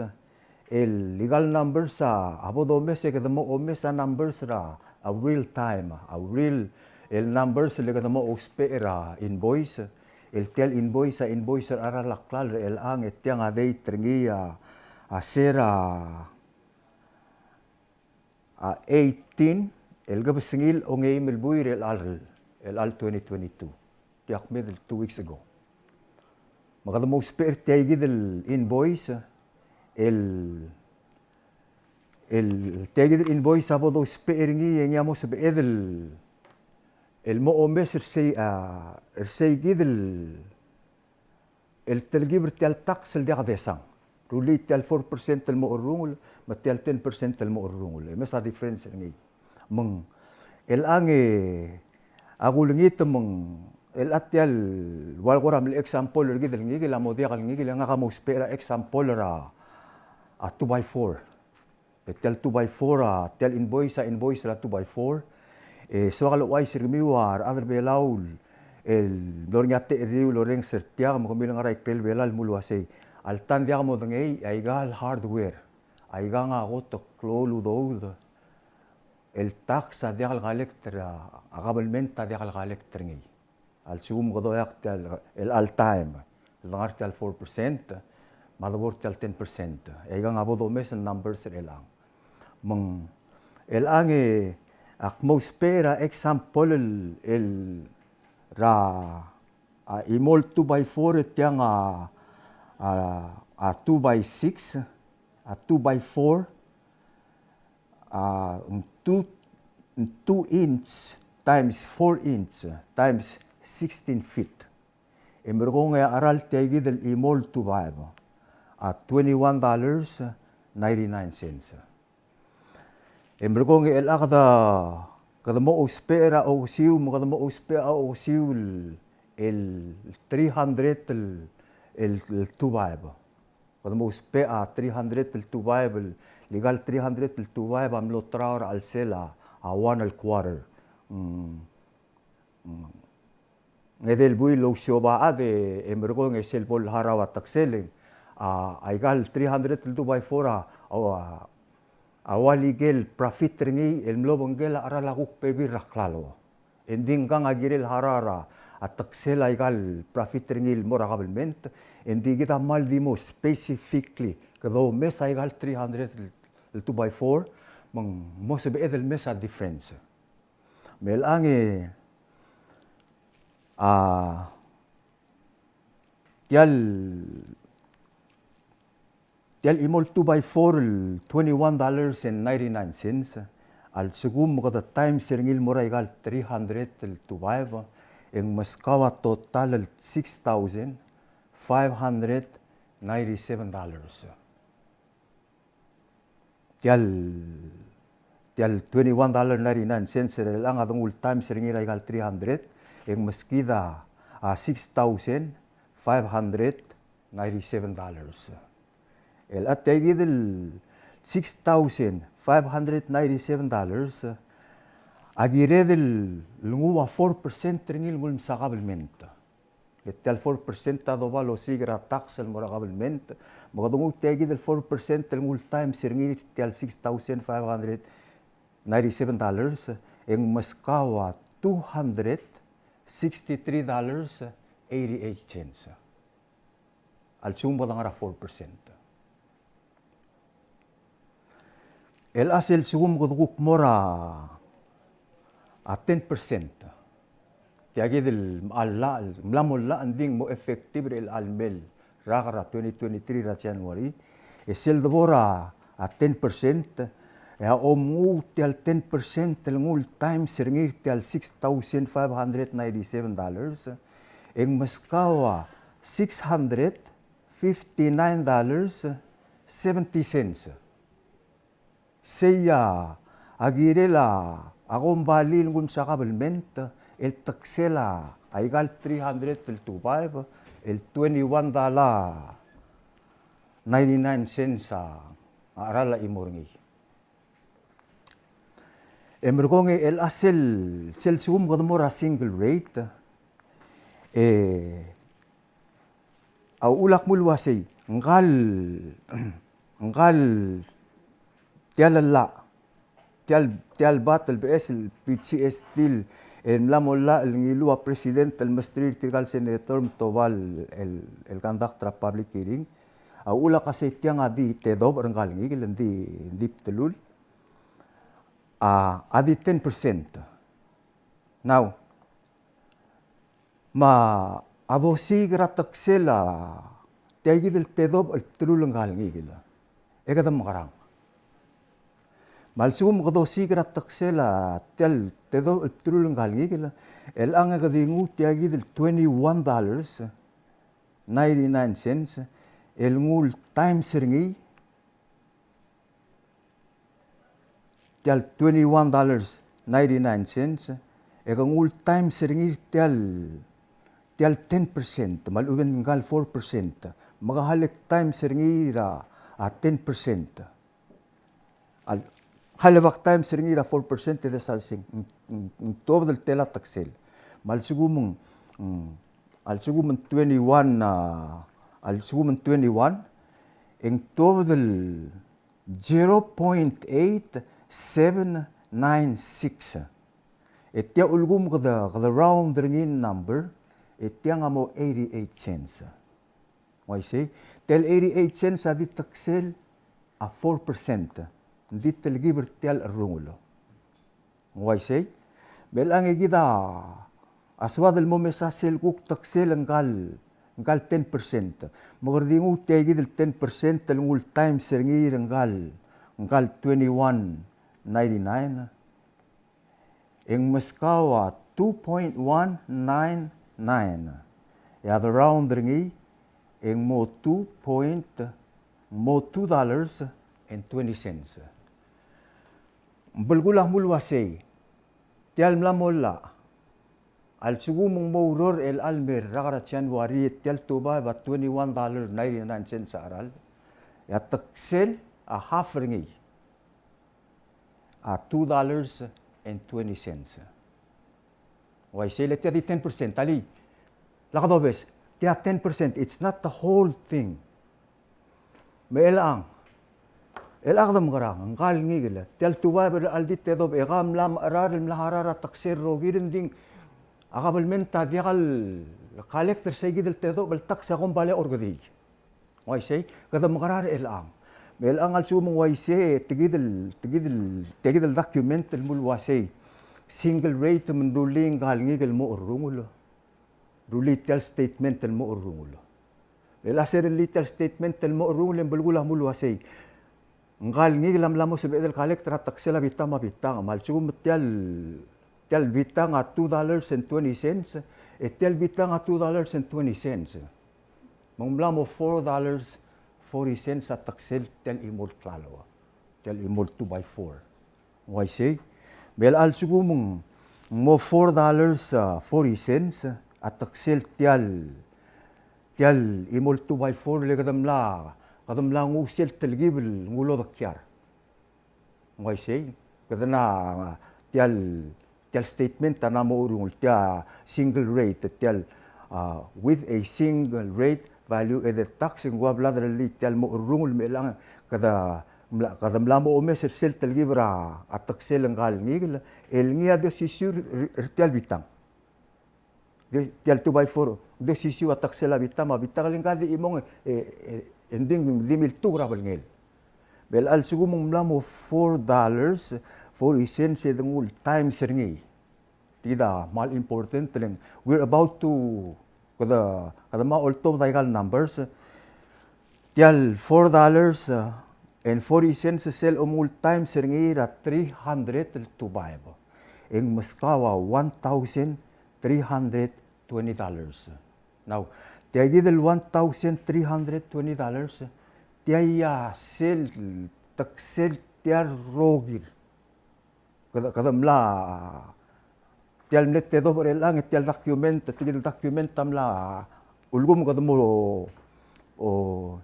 el legal numbers a, a bo domes e kede mo omes a numbers er a, a real time, a real, el numbers el kede mo ousbech er a invoice, el tia el invoice a invoice er a cheral a klalo er chelechang e tiang a date er ngii a, a se er a, a eighteen, el kebesengil ongeim el buil er chelecha el, chelecha el twenty twenty-two. Tia kmeed el two weeks ago. Me kede mo ousbech er tia kid el invoice, el, el tia kid el invoice a bo dousbech er ngii e ngii a mo sebeched el, el mo omes er sei, a, er sei kid el, el telkib er tia el tax el diak desang. Rullii tia el four percent el mo cherrungel, me tia el ten percent el mo cherrungel. E mesa difference er ngii. Me ng, chelechang e, a kulengit me ng, el a tia el, ua el kora mle example er kid el ngikel, a mo diak el ngikel, e ngak a mo ousbech er a example er a, a two by four. E tia el two by four a, tia el invoice a invoice er a two by four. E soak el ouchais er kemiu a rechad er Belau el mlo er ngii a techelliu el orrenges er tiang me kemiu el ngar er a ikrel Belau el mle uasei. Alta ng diak modengei, aika el hardware. Aikang a kot el klou el udoud el tax a diak el collect er a, a government a diak el collect er ngii. A lsekum kede oeak tia el, el all time, el dengar tia el four percent, me a debo er tia el ten percent. E aikang a bo domes el numbers er chelechang. Me ng chelechang e ak mo ousbech er a example el, el er a, a chimo el two by four e tiang a, a, a two by six, a two by four, a, ng two, ng two inch times four inch times sixteen feet. E merekong e a cheral tia kid el chimo el two by four a twenty-one dollars ninety-nine cents. E merekong e chelecha kede, kede mo ousbech er a okesiu, me kede mo ousbech a okesiu el, el three hundred el, el, el two by four. Kede mo ousbech a three hundred el two by four, el, el ikal three hundred el two by four a mlo terau er a chelsel a, a one el quarter. Mm. Mm. Ng edei el buil el ousiobai a chad e merekong e sel bo el harau a teksel e ng, a, aikal three hundred el two by four a, a, a ua ikel profit er ngii el mlo obengkel a cheral a kuk bebil er a klalo. Engdi ngkang a kirel harau er a teksel a ikal profit er ngii el mo er a government, engdi kid a kmal di mo specifically kede omes a ikal three hundred el two by four, me ng mo sebeched el mes a difference. Me chelechang e, a, tia el, tia el chimo el two by four el twenty-one dollars and ninety-nine cents, a lsekum kede times er ngii el mo er a ikal three hundred el two by four, e ng meskau a total el six thousand five hundred ninety-seven dollars. Tia el, tia el twenty-one dollar ninety-nine cents er chelechang a de nguu el times er ngii er a ikal three hundred, e ng meskid a, a six thousand five hundred ninety-seven dollars. El a tia kid el six thousand five hundred ninety-seven dollars, a kired el nguu a four percent er ngii el nguu el msa government. Le tia el four percent a doba el osiik er a tax el mo er a government, me kede nguu tia kid el four percent el nguu el times er ngii er tia el six thousand five hundred ninety-seven dollars, e ng meskau a two hundred sixty-three dollars eighty-eight cents. A lsekum kede ngar er a four percent. El a sel lsekum kede kuk mo er a, a ten percent. Tia kid el mla llach, mla mo llach, ng di ng mo effective er chelecha el mei el rak er a twenty twenty-three er a January. E sel debo er a, a ten percent, E a omnguu tia el ten percent el nguu el times er ngii er tia el six thousand five hundred ninety-seven dollars, e ng meskau a six hundred fifty-nine dollars seventy cents. Sei a kirel a kombalii el nguu el msa kabelment el teksel a ikal three hundred el tubaeb el twenty-one dollar ninety-nine cents a cheral a chimo er ngii. E merekong e chelecha sel, sel lsekum kede mo er a single rate, e a uchul a kmo el uasei, ngkal, ngkal tia el llach, tia el, tia el bat el beches el P G S T el mla mo llach el ngiluu a president el mesterir tirkal senator me te oba el, el conduct er a public hearing. A uchul a kmo sei tiang a di tedobech er ngkal ngikel, ng di, ng di bdelul. A, a di ten percent. Now, me a dosiik er a teksel a tia kid el tedobech el bdelul ngkal ngikel, e kede mekerang? Me a lsekum ke dosiik er a teksel a tia el tedobech el bdelul ngkal ngikel, e chelechang e ke di nguu tia kid el twenty-one dollars ninety-nine cents el nguu el times er ngii, tia el twenty-one dollars ninety-nine cents, e ke nguu el times er ngii er tia el, tia el ten percent, me a lechub e ng ngkal four percent. Me ke hale times er ngii er a, a ten percent. A le, hale bak times er ngii er a four percent e de salsing, ng, ng, ng tuobed el tela teksel. Me a lsekum ng, mm, a lsekum ng twenty-one, a, a lsekum ng twenty-one, e ng tuobed el zero point eight seven nine six. E tia ulekum kede, kede round er ngii el number, e tiang a mo eighty-eight cents. Ng uaisei, tia el eighty-eight cents a di teksel a four percent. Ng di telkib er tia el cherrungel. Ng uaisei, me chelechang e kid a soad el mo mesa sel kuk teksel ngkal, ngkal ten percent. Me kede di nguu tia kid el ten percent el nguu el times er ngii er ngkal, ngkal twenty-one ninety-nine. E ng meskau a two point one nine nine. E a de round er ngii, e ng mo two point, mo two dollars and twenty cents. Ng belkul a kmo el uasei, tia el mla mo llach, a lsekum ng mo oureor er chelecha el me er a rak er a January, e tia el tubaeb a twenty-one dollar ninety-nine cents a cheral, e a teksel a half er ngii a two dollars and twenty cents. Uaisei, le tia di ten percent, alii. Lak dobes, tia ten percent, it's not the whole thing. Me chelechang, chelechang kede mekerang, ngkal ngikel, tia el tubaeb er chelecha el di tedobech e ke mla mecherar el mla harau er a teksel el rokir, ng di a kabelment a diak el collect er sei kid el tedobech el tax e a kombalii a orrekedii. Ng uaisei, kede mekerang er chelechang. Me chelechang a lsekum ng uaisei, e tia kid el, tia kid el, tia kid el document el mo el uasei single rate me ng rullii ngkal ngikel el mo cherrungel. Rullii tia el statement el mo cherrungel. Me chelechang e rullii tia el statement el mo cherrungel e ng belkul a kmo el uasei, ngkal ngikel a mla mo sebeched el collect er a teksel a bitang me a bitang. Me a lsekum tia el, tia el bitang a two dollars and twenty cents, e tia el bitang a two dollars and twenty cents. Me ng mla mo four dollars forty cents a teksel tia el chimo el klalo, tia el chimo el two by four. Ng uaisei, me chelechang a lsekum ng mo four dollars, ah, forty cents a teksel tia el, tia el chimo el two by four, le kede mla, kede mla nguu sel telkib el nguu el odekiar. Ng uaisei, kede na, tia el, tia el statement a mla mo cherrungel, tia single rate, tia el, ah, with a single rate value added tax, ng ua bla derellii tia el mo cherrungel me chelechang kede mla, kede mla mo omes er sel telkib er a teksel ngkal ngikel, el ngii a di osisiu er, er tia el bitang. Di, tia el two by four, di osisiu a teksel a bitang, me a bitang el ngka di chimong, e, e, e ng di, di miltuk er a belngel. Me chelechang a lsekum ng mla mo four dollars forty cents e de nguu el times er ngii. Tia kid a kmal important, le ng we're about to, kede, kede mla oltobed aika el numbers. Tia el four dollars, uh, And forty cents sel omengul times er ngii er a three hundred el two five. E ng meskau a one thousand three hundred twenty dollars. Now, tia kid el one thousand three hundred twenty dollars, tia a sel teksel tia el rokir. Kede, kede mla, tia el mle tedobech er chelechang, tia el document, tia el document a mla, ulekum kede mo, o,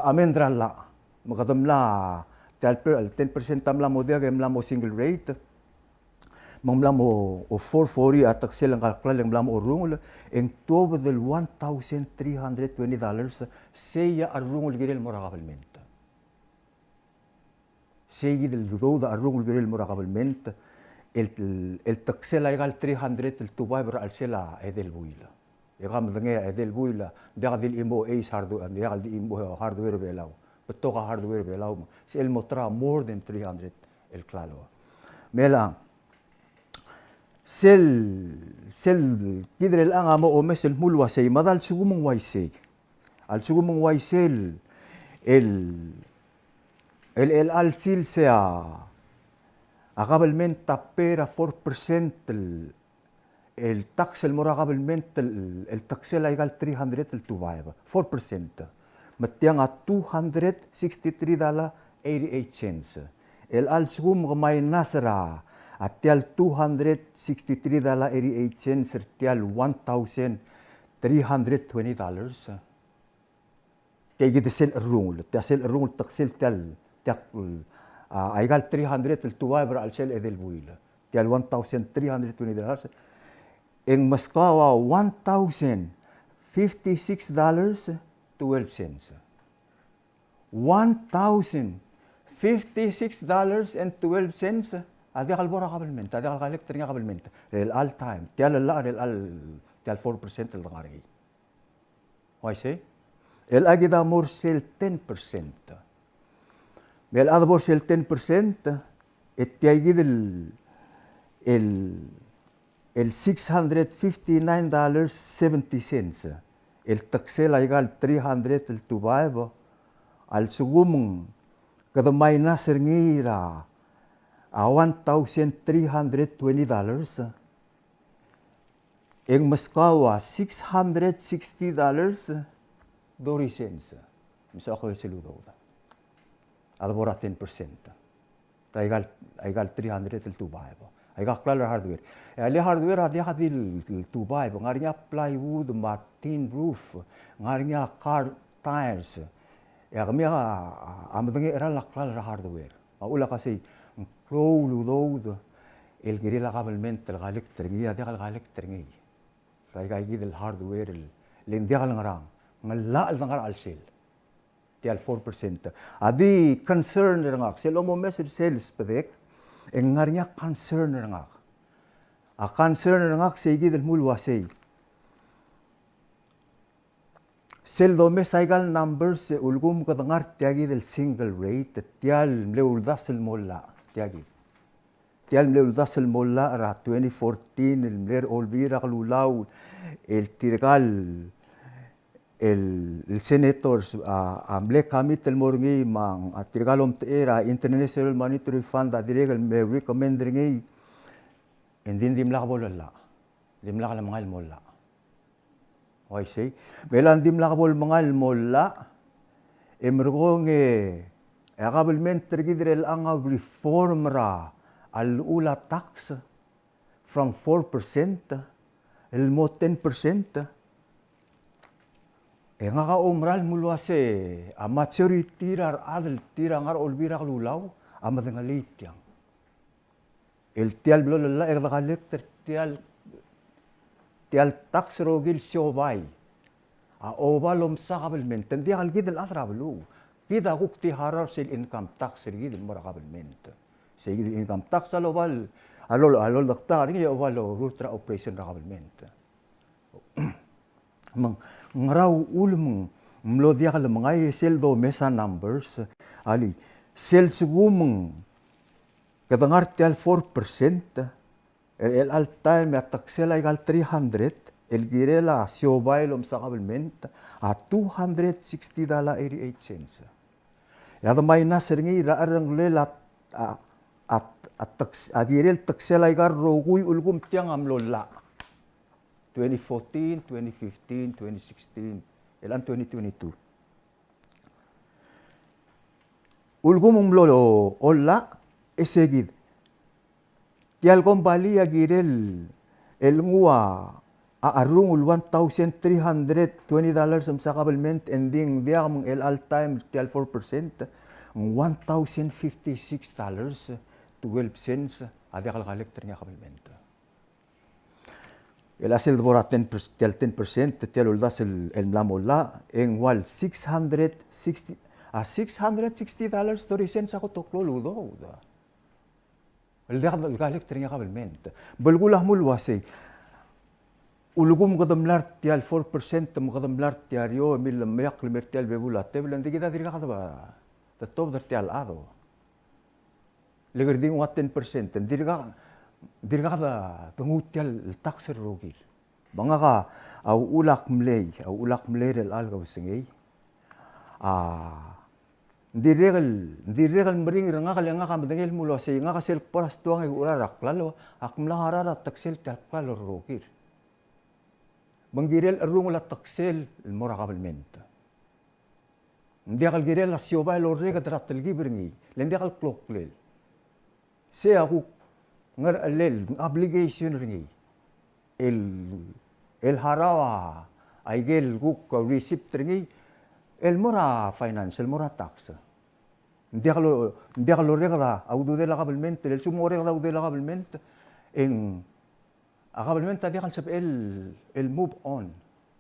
amend er a llach. Me kede mla, tia el per-, el ten percent a mla mo diak e mla mo single rate. Me ng mla mo, o, four forty a teksel ngka el klalo e ng mla mo orrungel, e ng tuobed el one thousand three hundred twenty dollars, sei a cherrungel el kirel el mo er a government. Sei kid el udoud a cherrungel el kirel el mo er a government, el, el teksel aika el three hundred el two five er a chelsel a edei el buil. E ke medengei a edei el buil a, ng diak di le chimo Ace Hardware, ng diak di le chimo Hardware Belau. Betok a Hardware Belau, me sel mo ta er a more than three hundred el klalo. Me a sel, sel kid er chelechang a mo omes el dmu el uasei, me a lsekum ng uaisei. A lsekum ng uaisei el, el, el, el chelecha el sils e a, a government a pay er a four percent el, el tax el mo er a government el, el teksel aika el three hundred el two five, four percent. Me tiang a two hundred sixty-three dollar eighty-eight cents. El chelecha el lsekum ke minus er a, a tia el two hundred sixty-three dollar eighty-eight cents er tia el one thousand three hundred twenty dollars. Tia kid sel cherrungel, tia sel cherrungel teksel tia el, tia el, a, aika el three hundred el two five er a chelsel edei el buil. Tia el one thousand three hundred twenty dollars. E ng meskau a one thousand fifty-six dollars twelve cents. One thousand fifty-six dollars and twelve cents a diak el bo er a government, a diak el collect er ngii a government. Er chelecha el time, tia el llach er chelecha el, tia el four percent el dengar er ngii. Uaisei? Chelecha kid a mo er sel ten percent. Me chelecha de bo er sel ten percent, e tia kid el, el, el six hundred fifty-nine dollars seventy cents. El teksel aika el three hundred el two five, a lsekum kede minus er ngii er a, a one thousand three hundred twenty dollars, e ng meskau a six hundred sixty dollars thirty cents. Me se a ko sel udoud a de bo er a ten percent. Er aika el, aika el three hundred el two five. Aika el klalo er a hardware. E a le hardware a diak di le two five. Ng ngar er ngii a plywood me a tin roof. Ng ngar er ngii a car tires. E a kemiu a, a medengei er a klalo er a hardware. Me a uchul a ko sei, ng klou el udoud el kirel a government el collect er ngii, a diak el collect er ngii. Er aika kid el hardware el, le ng diak el ngerang, ng llach el dengar er a chelsel. Tia el four percent. A di concern er ngak, sel omomes er sel sbedek, e ng ngar er ngii a concern er ngak. A concern er ngak sei kid el dmu el uasei. Sel domes aika el numbers e ulekum kede ngar tia kid el single rate, tia el mle uldasu el mo llach, tia kid. Tia el mle uldasu el mo llach er a twenty fourteen, el mle er a Olbiil er a Kelulau, el tirka el, el senators a, a mle commit el mo er ngii me a tirka el omtechei er a International Monetary Fund a dirrek el mle recommend er ngii, e ng di dimlak bo el llach, dimlak lemengai el mo llach. Uaisei, me a le ng dimlak bo lemengai el mo llach, e merekong e a government er kid er chelechang a reform er a llechul a tax from four percent el mo ten percent. E ngak a oumera el dmu el uasei a majority er a rechad el tir a ngar er a Olbiil er a Kelulau a medengelii tiang. El tia el blo lellach e kede collect er tia el, tia el tax er a rokui el siobai a oba el omsa government, ng diak el kid el chad er a beluu. Kid a kuk di harau er sel income tax er kid el mo er a government. Sei kid el income tax a loba el, a lol, a loldak er ngii e oba el orurt er a operation er a government. Me ng ngera uchul me ng mlo diak lemengai e sel domes a numbers, alii, sel lsekum kede ngar tia el four percent, er chelecha el taem e a teksel aika el three hundred el kirel a siobai el omsa government a two hundred sixty dollar eighty-eight cents. E a de minus er ngii er a cherrengelel a, a, a, a teks-, a kirel teksel aika el rokui el ulekum tiang a mlo llach. Twenty fourteen, twenty fifteen, twenty sixteen, el a twenty twenty-two. Ulekum ng mlo llach, e se kid. Tia el kombalii a kirel el nguu a, a cherrungel one thousand three hundred twenty dollars el msa kabelment, e ng di ng diak me ng chelecha el taem tia el four percent, ng one thousand fifty-six dollars twelve cents a diak el collect er ngii a kabelment. El a sel debo er a ten percent, tia el ten percent, tia el uldasu el, el mla mo llach, e ng ua el six hundred sixty, a six hundred sixty dollars thirty cents a kot el klou el udoud el diak el collect er ngii a kabelment. Belkul a mle uasei, ulekum kede mla er tia el four percent, me kede mla er tia er eou, e mle meakl el mer tia el bebul a tebel, e ng di kid a dirkak de, de tobed er tia el chad. Le kede di nguu a ten percent, ng dirkak, dirkak de, de nguu tia el tax el rokir. Me ngak a uchul a kmlei, a uchul a kmlei er chelecha el kebesengei. A, ng dirrek el, ng dirrek el meringel er ngak, le ngak a medengei el mle uasei, ngak a sel kbo er a stoang e kuchur er a klalo, ak mla ngar er a teksel tia el klalo el rokir. Me ng kirel cherrungel a teksel el mo er a kabelment. Ng diak el kirel a siobai el orreked er a telkib er ngii, le ng diak el kloklel. Sei a kuk ngerchelel, obligation er ngii el, el harau a aike el kuk receipt er ngii el mo er a finance, el mo er a tax. Ng diak el, ng diak el orreked a ududel a kabelment, el lsekum ng orreked a ududel a kabelment, e ng a kabelment a diak el sebechel el move on.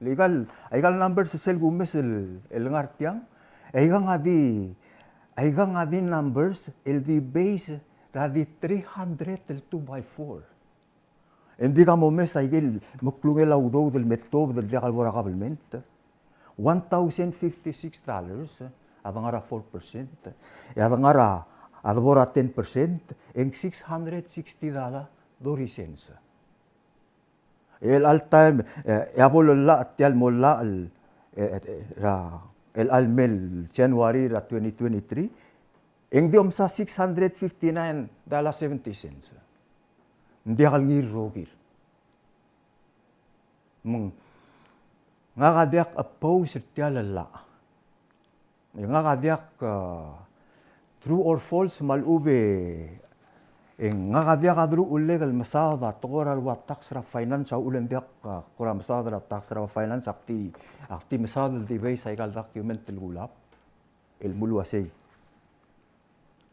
Le aika el, aika el numbers sel kumes el, el ngar tiang, aikang a di, aikang a di numbers el di base er a di three hundred el two by four. E ng di ka momes aike el meklungel a udoud el me tobed el diak el bo er a kabelment. One thousand fifty-six dollars a de ngar er a four percent. E a de ngar er a, a debo er a ten percent, e ng six hundred sixty dollar thirty cents. El chelecha el taem, e, e a bo el llach, tia el mo llach el, e, e, er a, el chelecha el mei el January er a twenty twenty-three, e ng di omsa six hundred fifty-nine dollar seventy cents. Ng diak el ngii el rokir. Me ng, ngak a diak oppose er tia el llach. E ngak a diak, a, true or false me a lechub e, e ngak a diak a deruchellek el mesaod a tekoi er a rua tax er a finance, a uchul e ng diak, a, kora mesaod er a tax er a finance, ak di, ak di mesaod el di base aika el document el kulab el mle uasei.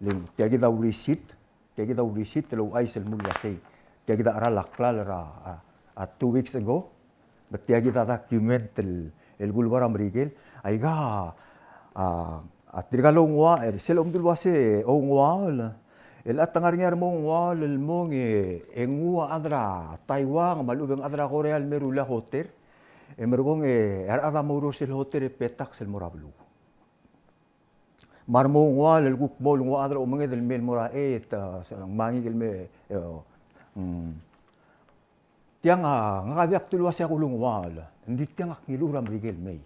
Le ng tia kid a receipt, tia kid a receipt el ouchais el mle uasei. Tia kid a cheral a klalo er a, a, a two weeks ago. Me tia kid a document el, el kuleba er a Merikel. Aika, a, a tirka el ounguaol, e, sel omdu el uasei ounguaol. El a te ngar er ngii a remo ounguaol el mong e, e nguu a chad er a Taiwan, me a lechub e ng chad er a Korea el me rullii a hotel. E merekong e, a rechad a mo oureor sel hotel e pay tax el mo er a beluu. Me a remo ounguaol el kuk mo ounguaol a chad er a omenged el mei el mo er a, e, ta, se, ng mengikel el mei, e, mm. Tiang a, ngak a diak dulu el uasei a kulunguaol, ng di tiang a kngiluu er a Merikel el mei.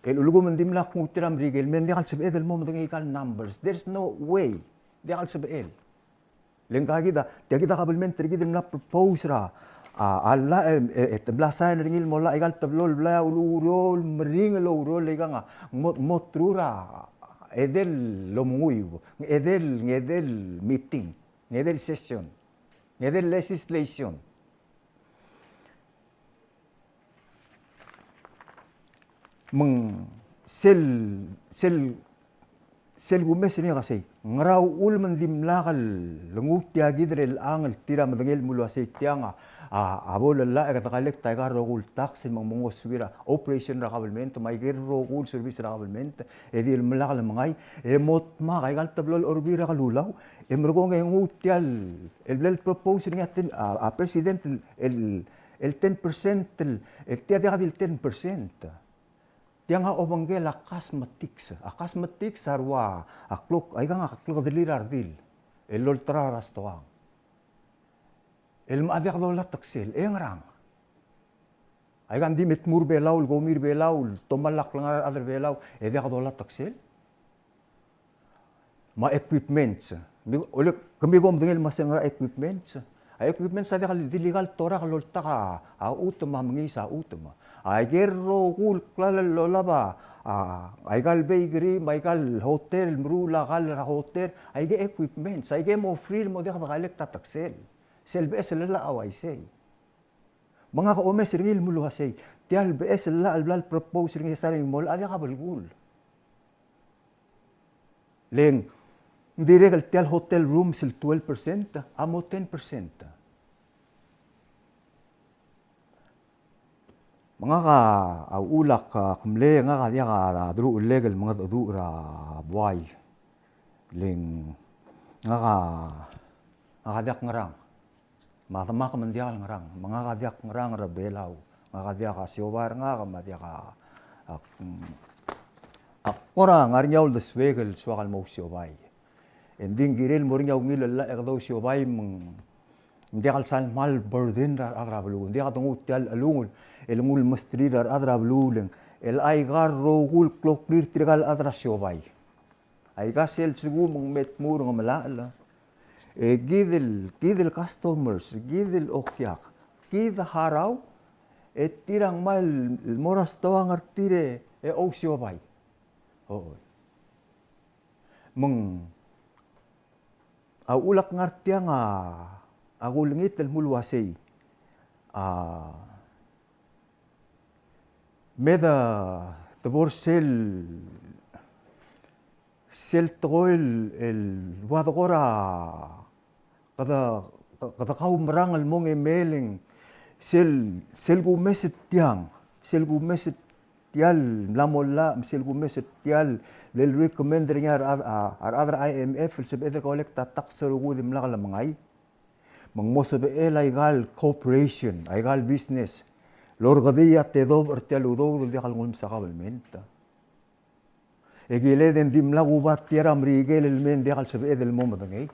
El ulekum ng dimlak nguu tir a Merikel el mei, ng diak el sebeched el mo medengei aika el numbers. There's no way. Diak el sebechel. Le ngka kid a, tia kid a kabelment er kid el mla propose er a, a, a llach e, e, e te mla sign er ngii el mo llach aika el teblo el blai a ulureor, meringel el oureor, le aikang a, mo, mo through er a, edei el omenguiu, edei el, edei el meeting, edei el session, edei el legislation. Me ng sel, sel, sel kumes er ngii a uasei, ngera uchul me ng dimlak el nguu tia kid er chelechang el tir a medengei el mle uasei tiang a, a, a bo el llach e kede collect aika el rokui el tax me ng mo ngosuir a operation er a kabelment, me aike el rokui el service er a kabelment, e di el melak el mengai, e mo dmak aika el teblo el Olbiil er a Kelulau, e merekong e nguu tia el, el bla le propose er ngii a ten, a, a president el, el, el ten percent el, el tia diak di el ten percent. Tiang a obengkel a cosmetics. A cosmetics a rua, a klok, aikang a klekedellir a redil el lolterau er a stoang. El me a diak dolai a teksel, e ngerang? Aikang di me tmuu er Belau, el komi er Belau, el tomall a klengar er a rechad er Belau, e diak dolai a teksel? Me a equipments. Mi, ole, kemiu kom medengei el mesa ngera equipments. A equipments a diak el di legal torak el oltak a, a chutem, a mengiis a chutem. Aike el rokui el klalo el lolab a, a, aika el bakery, me aika el hotel, el meruul a kall er a hotel, aike equipments, aike mo free el mo diak de collect a taksel. Sel beches el llach a uaisei. Me ngak a omes er ngii el mo ua sei, tia el beches el llach el bla el propose er ngii e sal mo llach a diak a belkul. Le ng dirrek el tia el hotel rooms el twelve percent, a mo ten percent. Me ngak a uchul a kmle, ngak a diak a deruchellek el mengedecheduch er a buai. Le ng ngak a, ngak a diak ngerang. Me a demak me ng diak el ngerang, me ngak a diak ngerang er a Belau, ngak a diak a siobai er ngak, me a diak a, a, a kora ngar er ngii a uldesuek el soak el mo ousiobai. E ng di ng kirel mo er ngii a ungil el llach e kede ousiobai me ng diak el sal kmal burden er a rechad er a beluu, ng diak de nguu tia el chelungel el nguu el mesterir a rechad er a beluu, le ng, el aika el rokui el kloklir tirka el chad er a siobai. Aika sel lsekum ng me tmuu er a Ngemelachel, e kid el, kid el customers, kid el okiak, kid a harau, e tir a ngmai el mo er a stoang er tir e ousiobai. Oi. Me ng, a uchul a kngar tiang a kulengit el mo ua sei, a, me de, de bo er sel, sel tekoi el, el ua de kora, kede, kede kaumerang el mo ngemel e ng sel, sel kumes er tiang, sel kumes er tia el mla mo llach, sel kumes er tia el, le recommend er ngii a rechad, a, a rechad er a I M F, el sebeched el collect a tax el rokui e dimlak lemengai. Me ng mo sebechel aika el corporation, aika el business el orrekedii a tedobech er tia el udoud el diak el nguu el msa government. E kid e ng dimlak kuba tia er a Merikel el mei e ng diak el sebeched el mo medengei.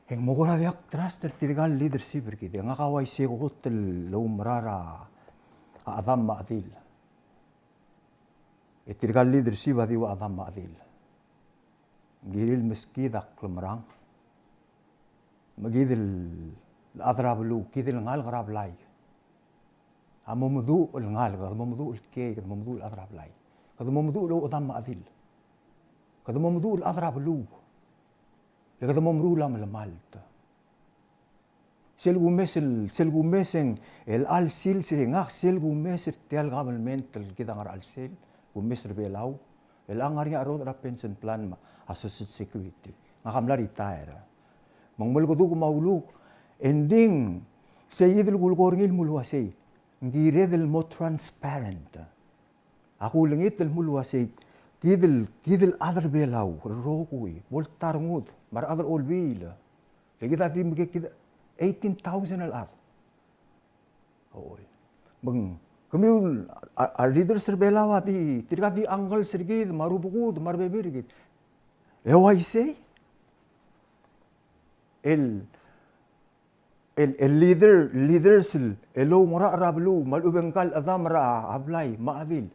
E ng mo kora diak trust er tirka el leadership er kid. E ngak a uaisei kot el oumera er a chedam me a chedil. E tirka el leadership a di ua chedam me a chedil. Ng kirir el meskid a klemerang. Me kid el chad er a beluu, kid el ngalek er a blai, a mo meduch el ngalek, kede mo meduch el kiei, kede mo meduch el chad er a blai, kede mo meduch el ouchedam me a chedil, kede mo meduch el chad er a beluu, le kede mo meruul a melemalt. Sel kumes el, sel kumes e ng, el chelsel se ngak sel kumes er tia el government el kid a ngar er a chelsel, kumes er a Belau, el ngar er ngii a cherodech er a pension plan me a Social Security. Ngak a mla retire. Me ng melekeduk me a uluk, e ng di ng, sei kid el kulekoi er ngii el mo ua sei, ng kired el mo transparent. A kulengit el mo ua sei, kid el, kid el chad er a Belau el rokui, bo el ta rengud, me a rechad er a Olbiil, le kid a di mekekid eighteen thousand el chad. Oi. Me ng, kemiu a, a leaders er a Belau a di, tirka di uncles er kid, me a rubekud, me a rebebil er kid. E uaisei el, el, el leader, leaders el, el oungerachel er a beluu, me a lechub e ng ngka el chedam er a blai me a chedil,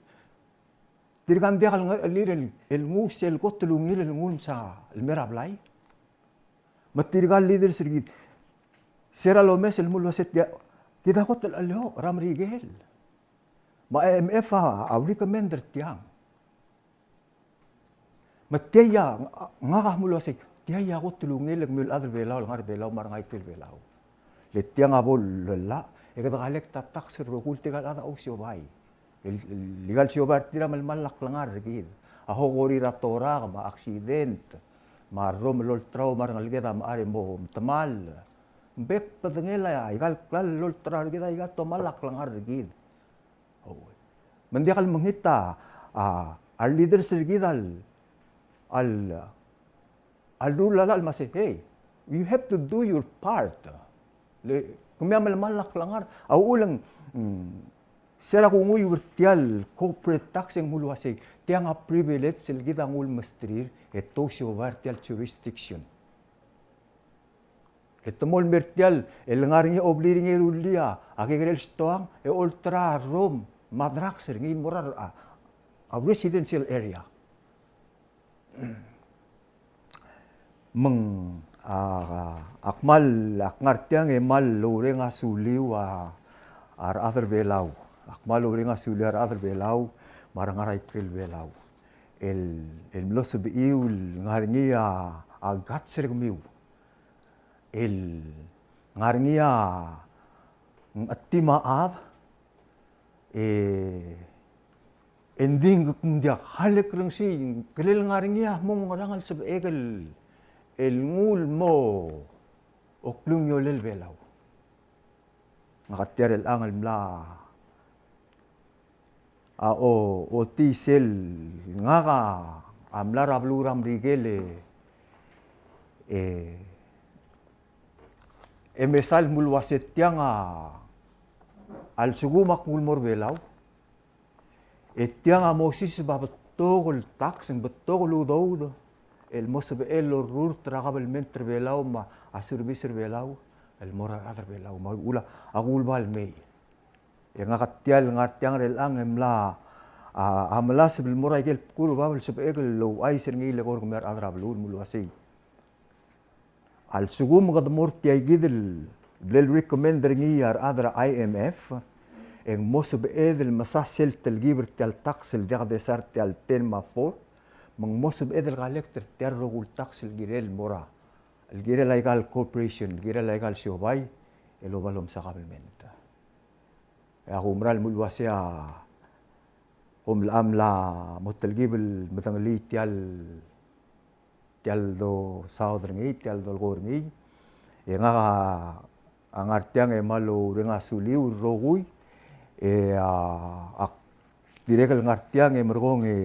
tirka ng diak el ngerechelir el, el nguu sel kot el ungil el nguu el msa el mei er a blai. Me tirka el leaders er kid, se er a lomes el mo ua sei tia, kid a kot el chelioch er a Merikel. Me a I M F a, a recommend er tiang. Me tia, ngak a mo ua sei, tia a kot el ungil el kemiu el chad er a Belau el ngar er a Belau me a rengai tia el Belau. Le tiang a bo el llach, e kede collect a tax el rokui el tirka el chad a ousiobai. El, el, ika el siobai er tir a melemall a klengar er kid. A okerir a torak, me a accident, me a rrom el olterau me a rengeleked a mechar e mo metemall. Ng bek el bedengel a ika el klalo el olterau er kid a ika el tomall a klengar er kid. Me ng diak el mekngit a, a, a leaders er kid a le, a le, a leruul a llach el me sei, hey, you have to do your part. Le, kemiu a melemall a klengar, a uchul e ng, mm, se er a kunguiu er tia el corporate tax e ng mo ua sei, tiang a privilege el kid a nguu el mesterir, e te ousiobai er tia el jurisdiction. Le te mo el mei er tia el, el ngar er ngii a obliil er ngii e rullii a kekerei el stoang, e olterau a rrom me a drugs er ngii el mo er a, a residential area. Me ng, a, a kmal, ak ngar tiang e kmal oureng a suliu a, a rechad er Belau. Ak kmal oureng a suliu a rechad er Belau, me a rengar er a ikrel Belau. El, el mlo sebechiu el ngar er ngii a, a guts er kemiu. El ngar er ngii a ng chetim a chad, e, e ng di ng diak, a le kereng sei, ng kirel ngar er ngii a mo ngerang el sebechek el, el nguu el mo oklungiolel Belau. Ngak a tia er chelechang el mla, a, o, otii sel ngak a mla er a beluu er a Merikel e, e, e mesa el mle uase tiang a, a lsekum ak nguu el mo er Belau, e tiang a mo siseb a betok el tax, ng betok el udoud el mo sebechel el orrurt er a kabelment er Belau me a service er Belau el mo er a rechad er Belau, me a uchul a kuleba el mei. E ngak a tia el ngar tiang er chelechang e mla, a, a melasem el mo er a ikel bkul er bab el sebechek el ouchais er ngii el eko er kemiu a rechad er a beluu el mle uasei, a lsekum kede mo er tia kid el bla el recommend er ngii a rechad er a I M F, e ng mo sebeched el mesa sel telkib er tia el tax el diak desa er tia el ten me a four, me ng mo sebeched el collect er tia el rokui el tax el kirel el mo er a, el kirel aika el corporation, el kirel aika el siobai, el oba el omsa kabelment. E a kumerang el mle uasei a, kom mla, mla mo telkib el medengelii tia el, tia el dosaod er ngii, tia el dolekoi er ngii. E ngak a ngar tiang e kmal oureng a suliu el rokui, e a, ak dirrek el ngar tiang e merekong e,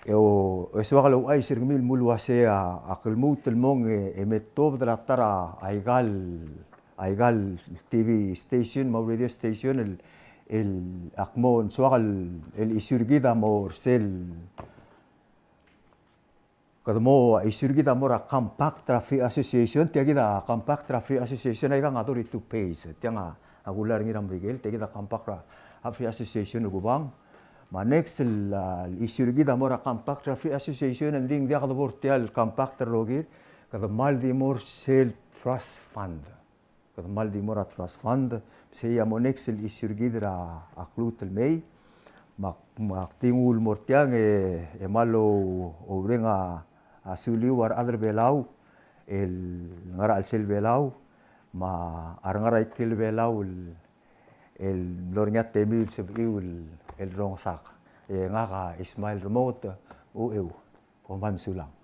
e o, e soak el ouchais er kemiu el mle uasei a, ak lmuut el mong e, e me tuobed er a ta er a, aika el, aika el T V station me a radio station el, el ak mo soak el, el issue er kid a mo er sel, kede mo issue er kid a mo er a Compact er a Free Association, tia kid a Compact er a Free Association, aika ng a thirty-two page, tiang a, a kular er ngii er a Merikel, tia kid a Compact er a Free Association el kubang. Me a next el, a, issue er kid a mo er a Compact er a Free Association, e ng di ng diak de bo er tia el Compact el rokir, kede kmal di mo er sel trust fund. Kede kmal di mo er a trust fund, me sei a mo next el issue er kid er a kluut el mei, me ak, me ak di nguu el mo er tiang e, e kmal oureng a, a suliu a rechad er Belau, el ngar er a chelsel Belau, me a rengar er a ikrel Belau el, el mlo er ngii a temiu el sebechiu el, el rongesak. E ngak a Ismael Remoket, uchei, kom kmal mesulang.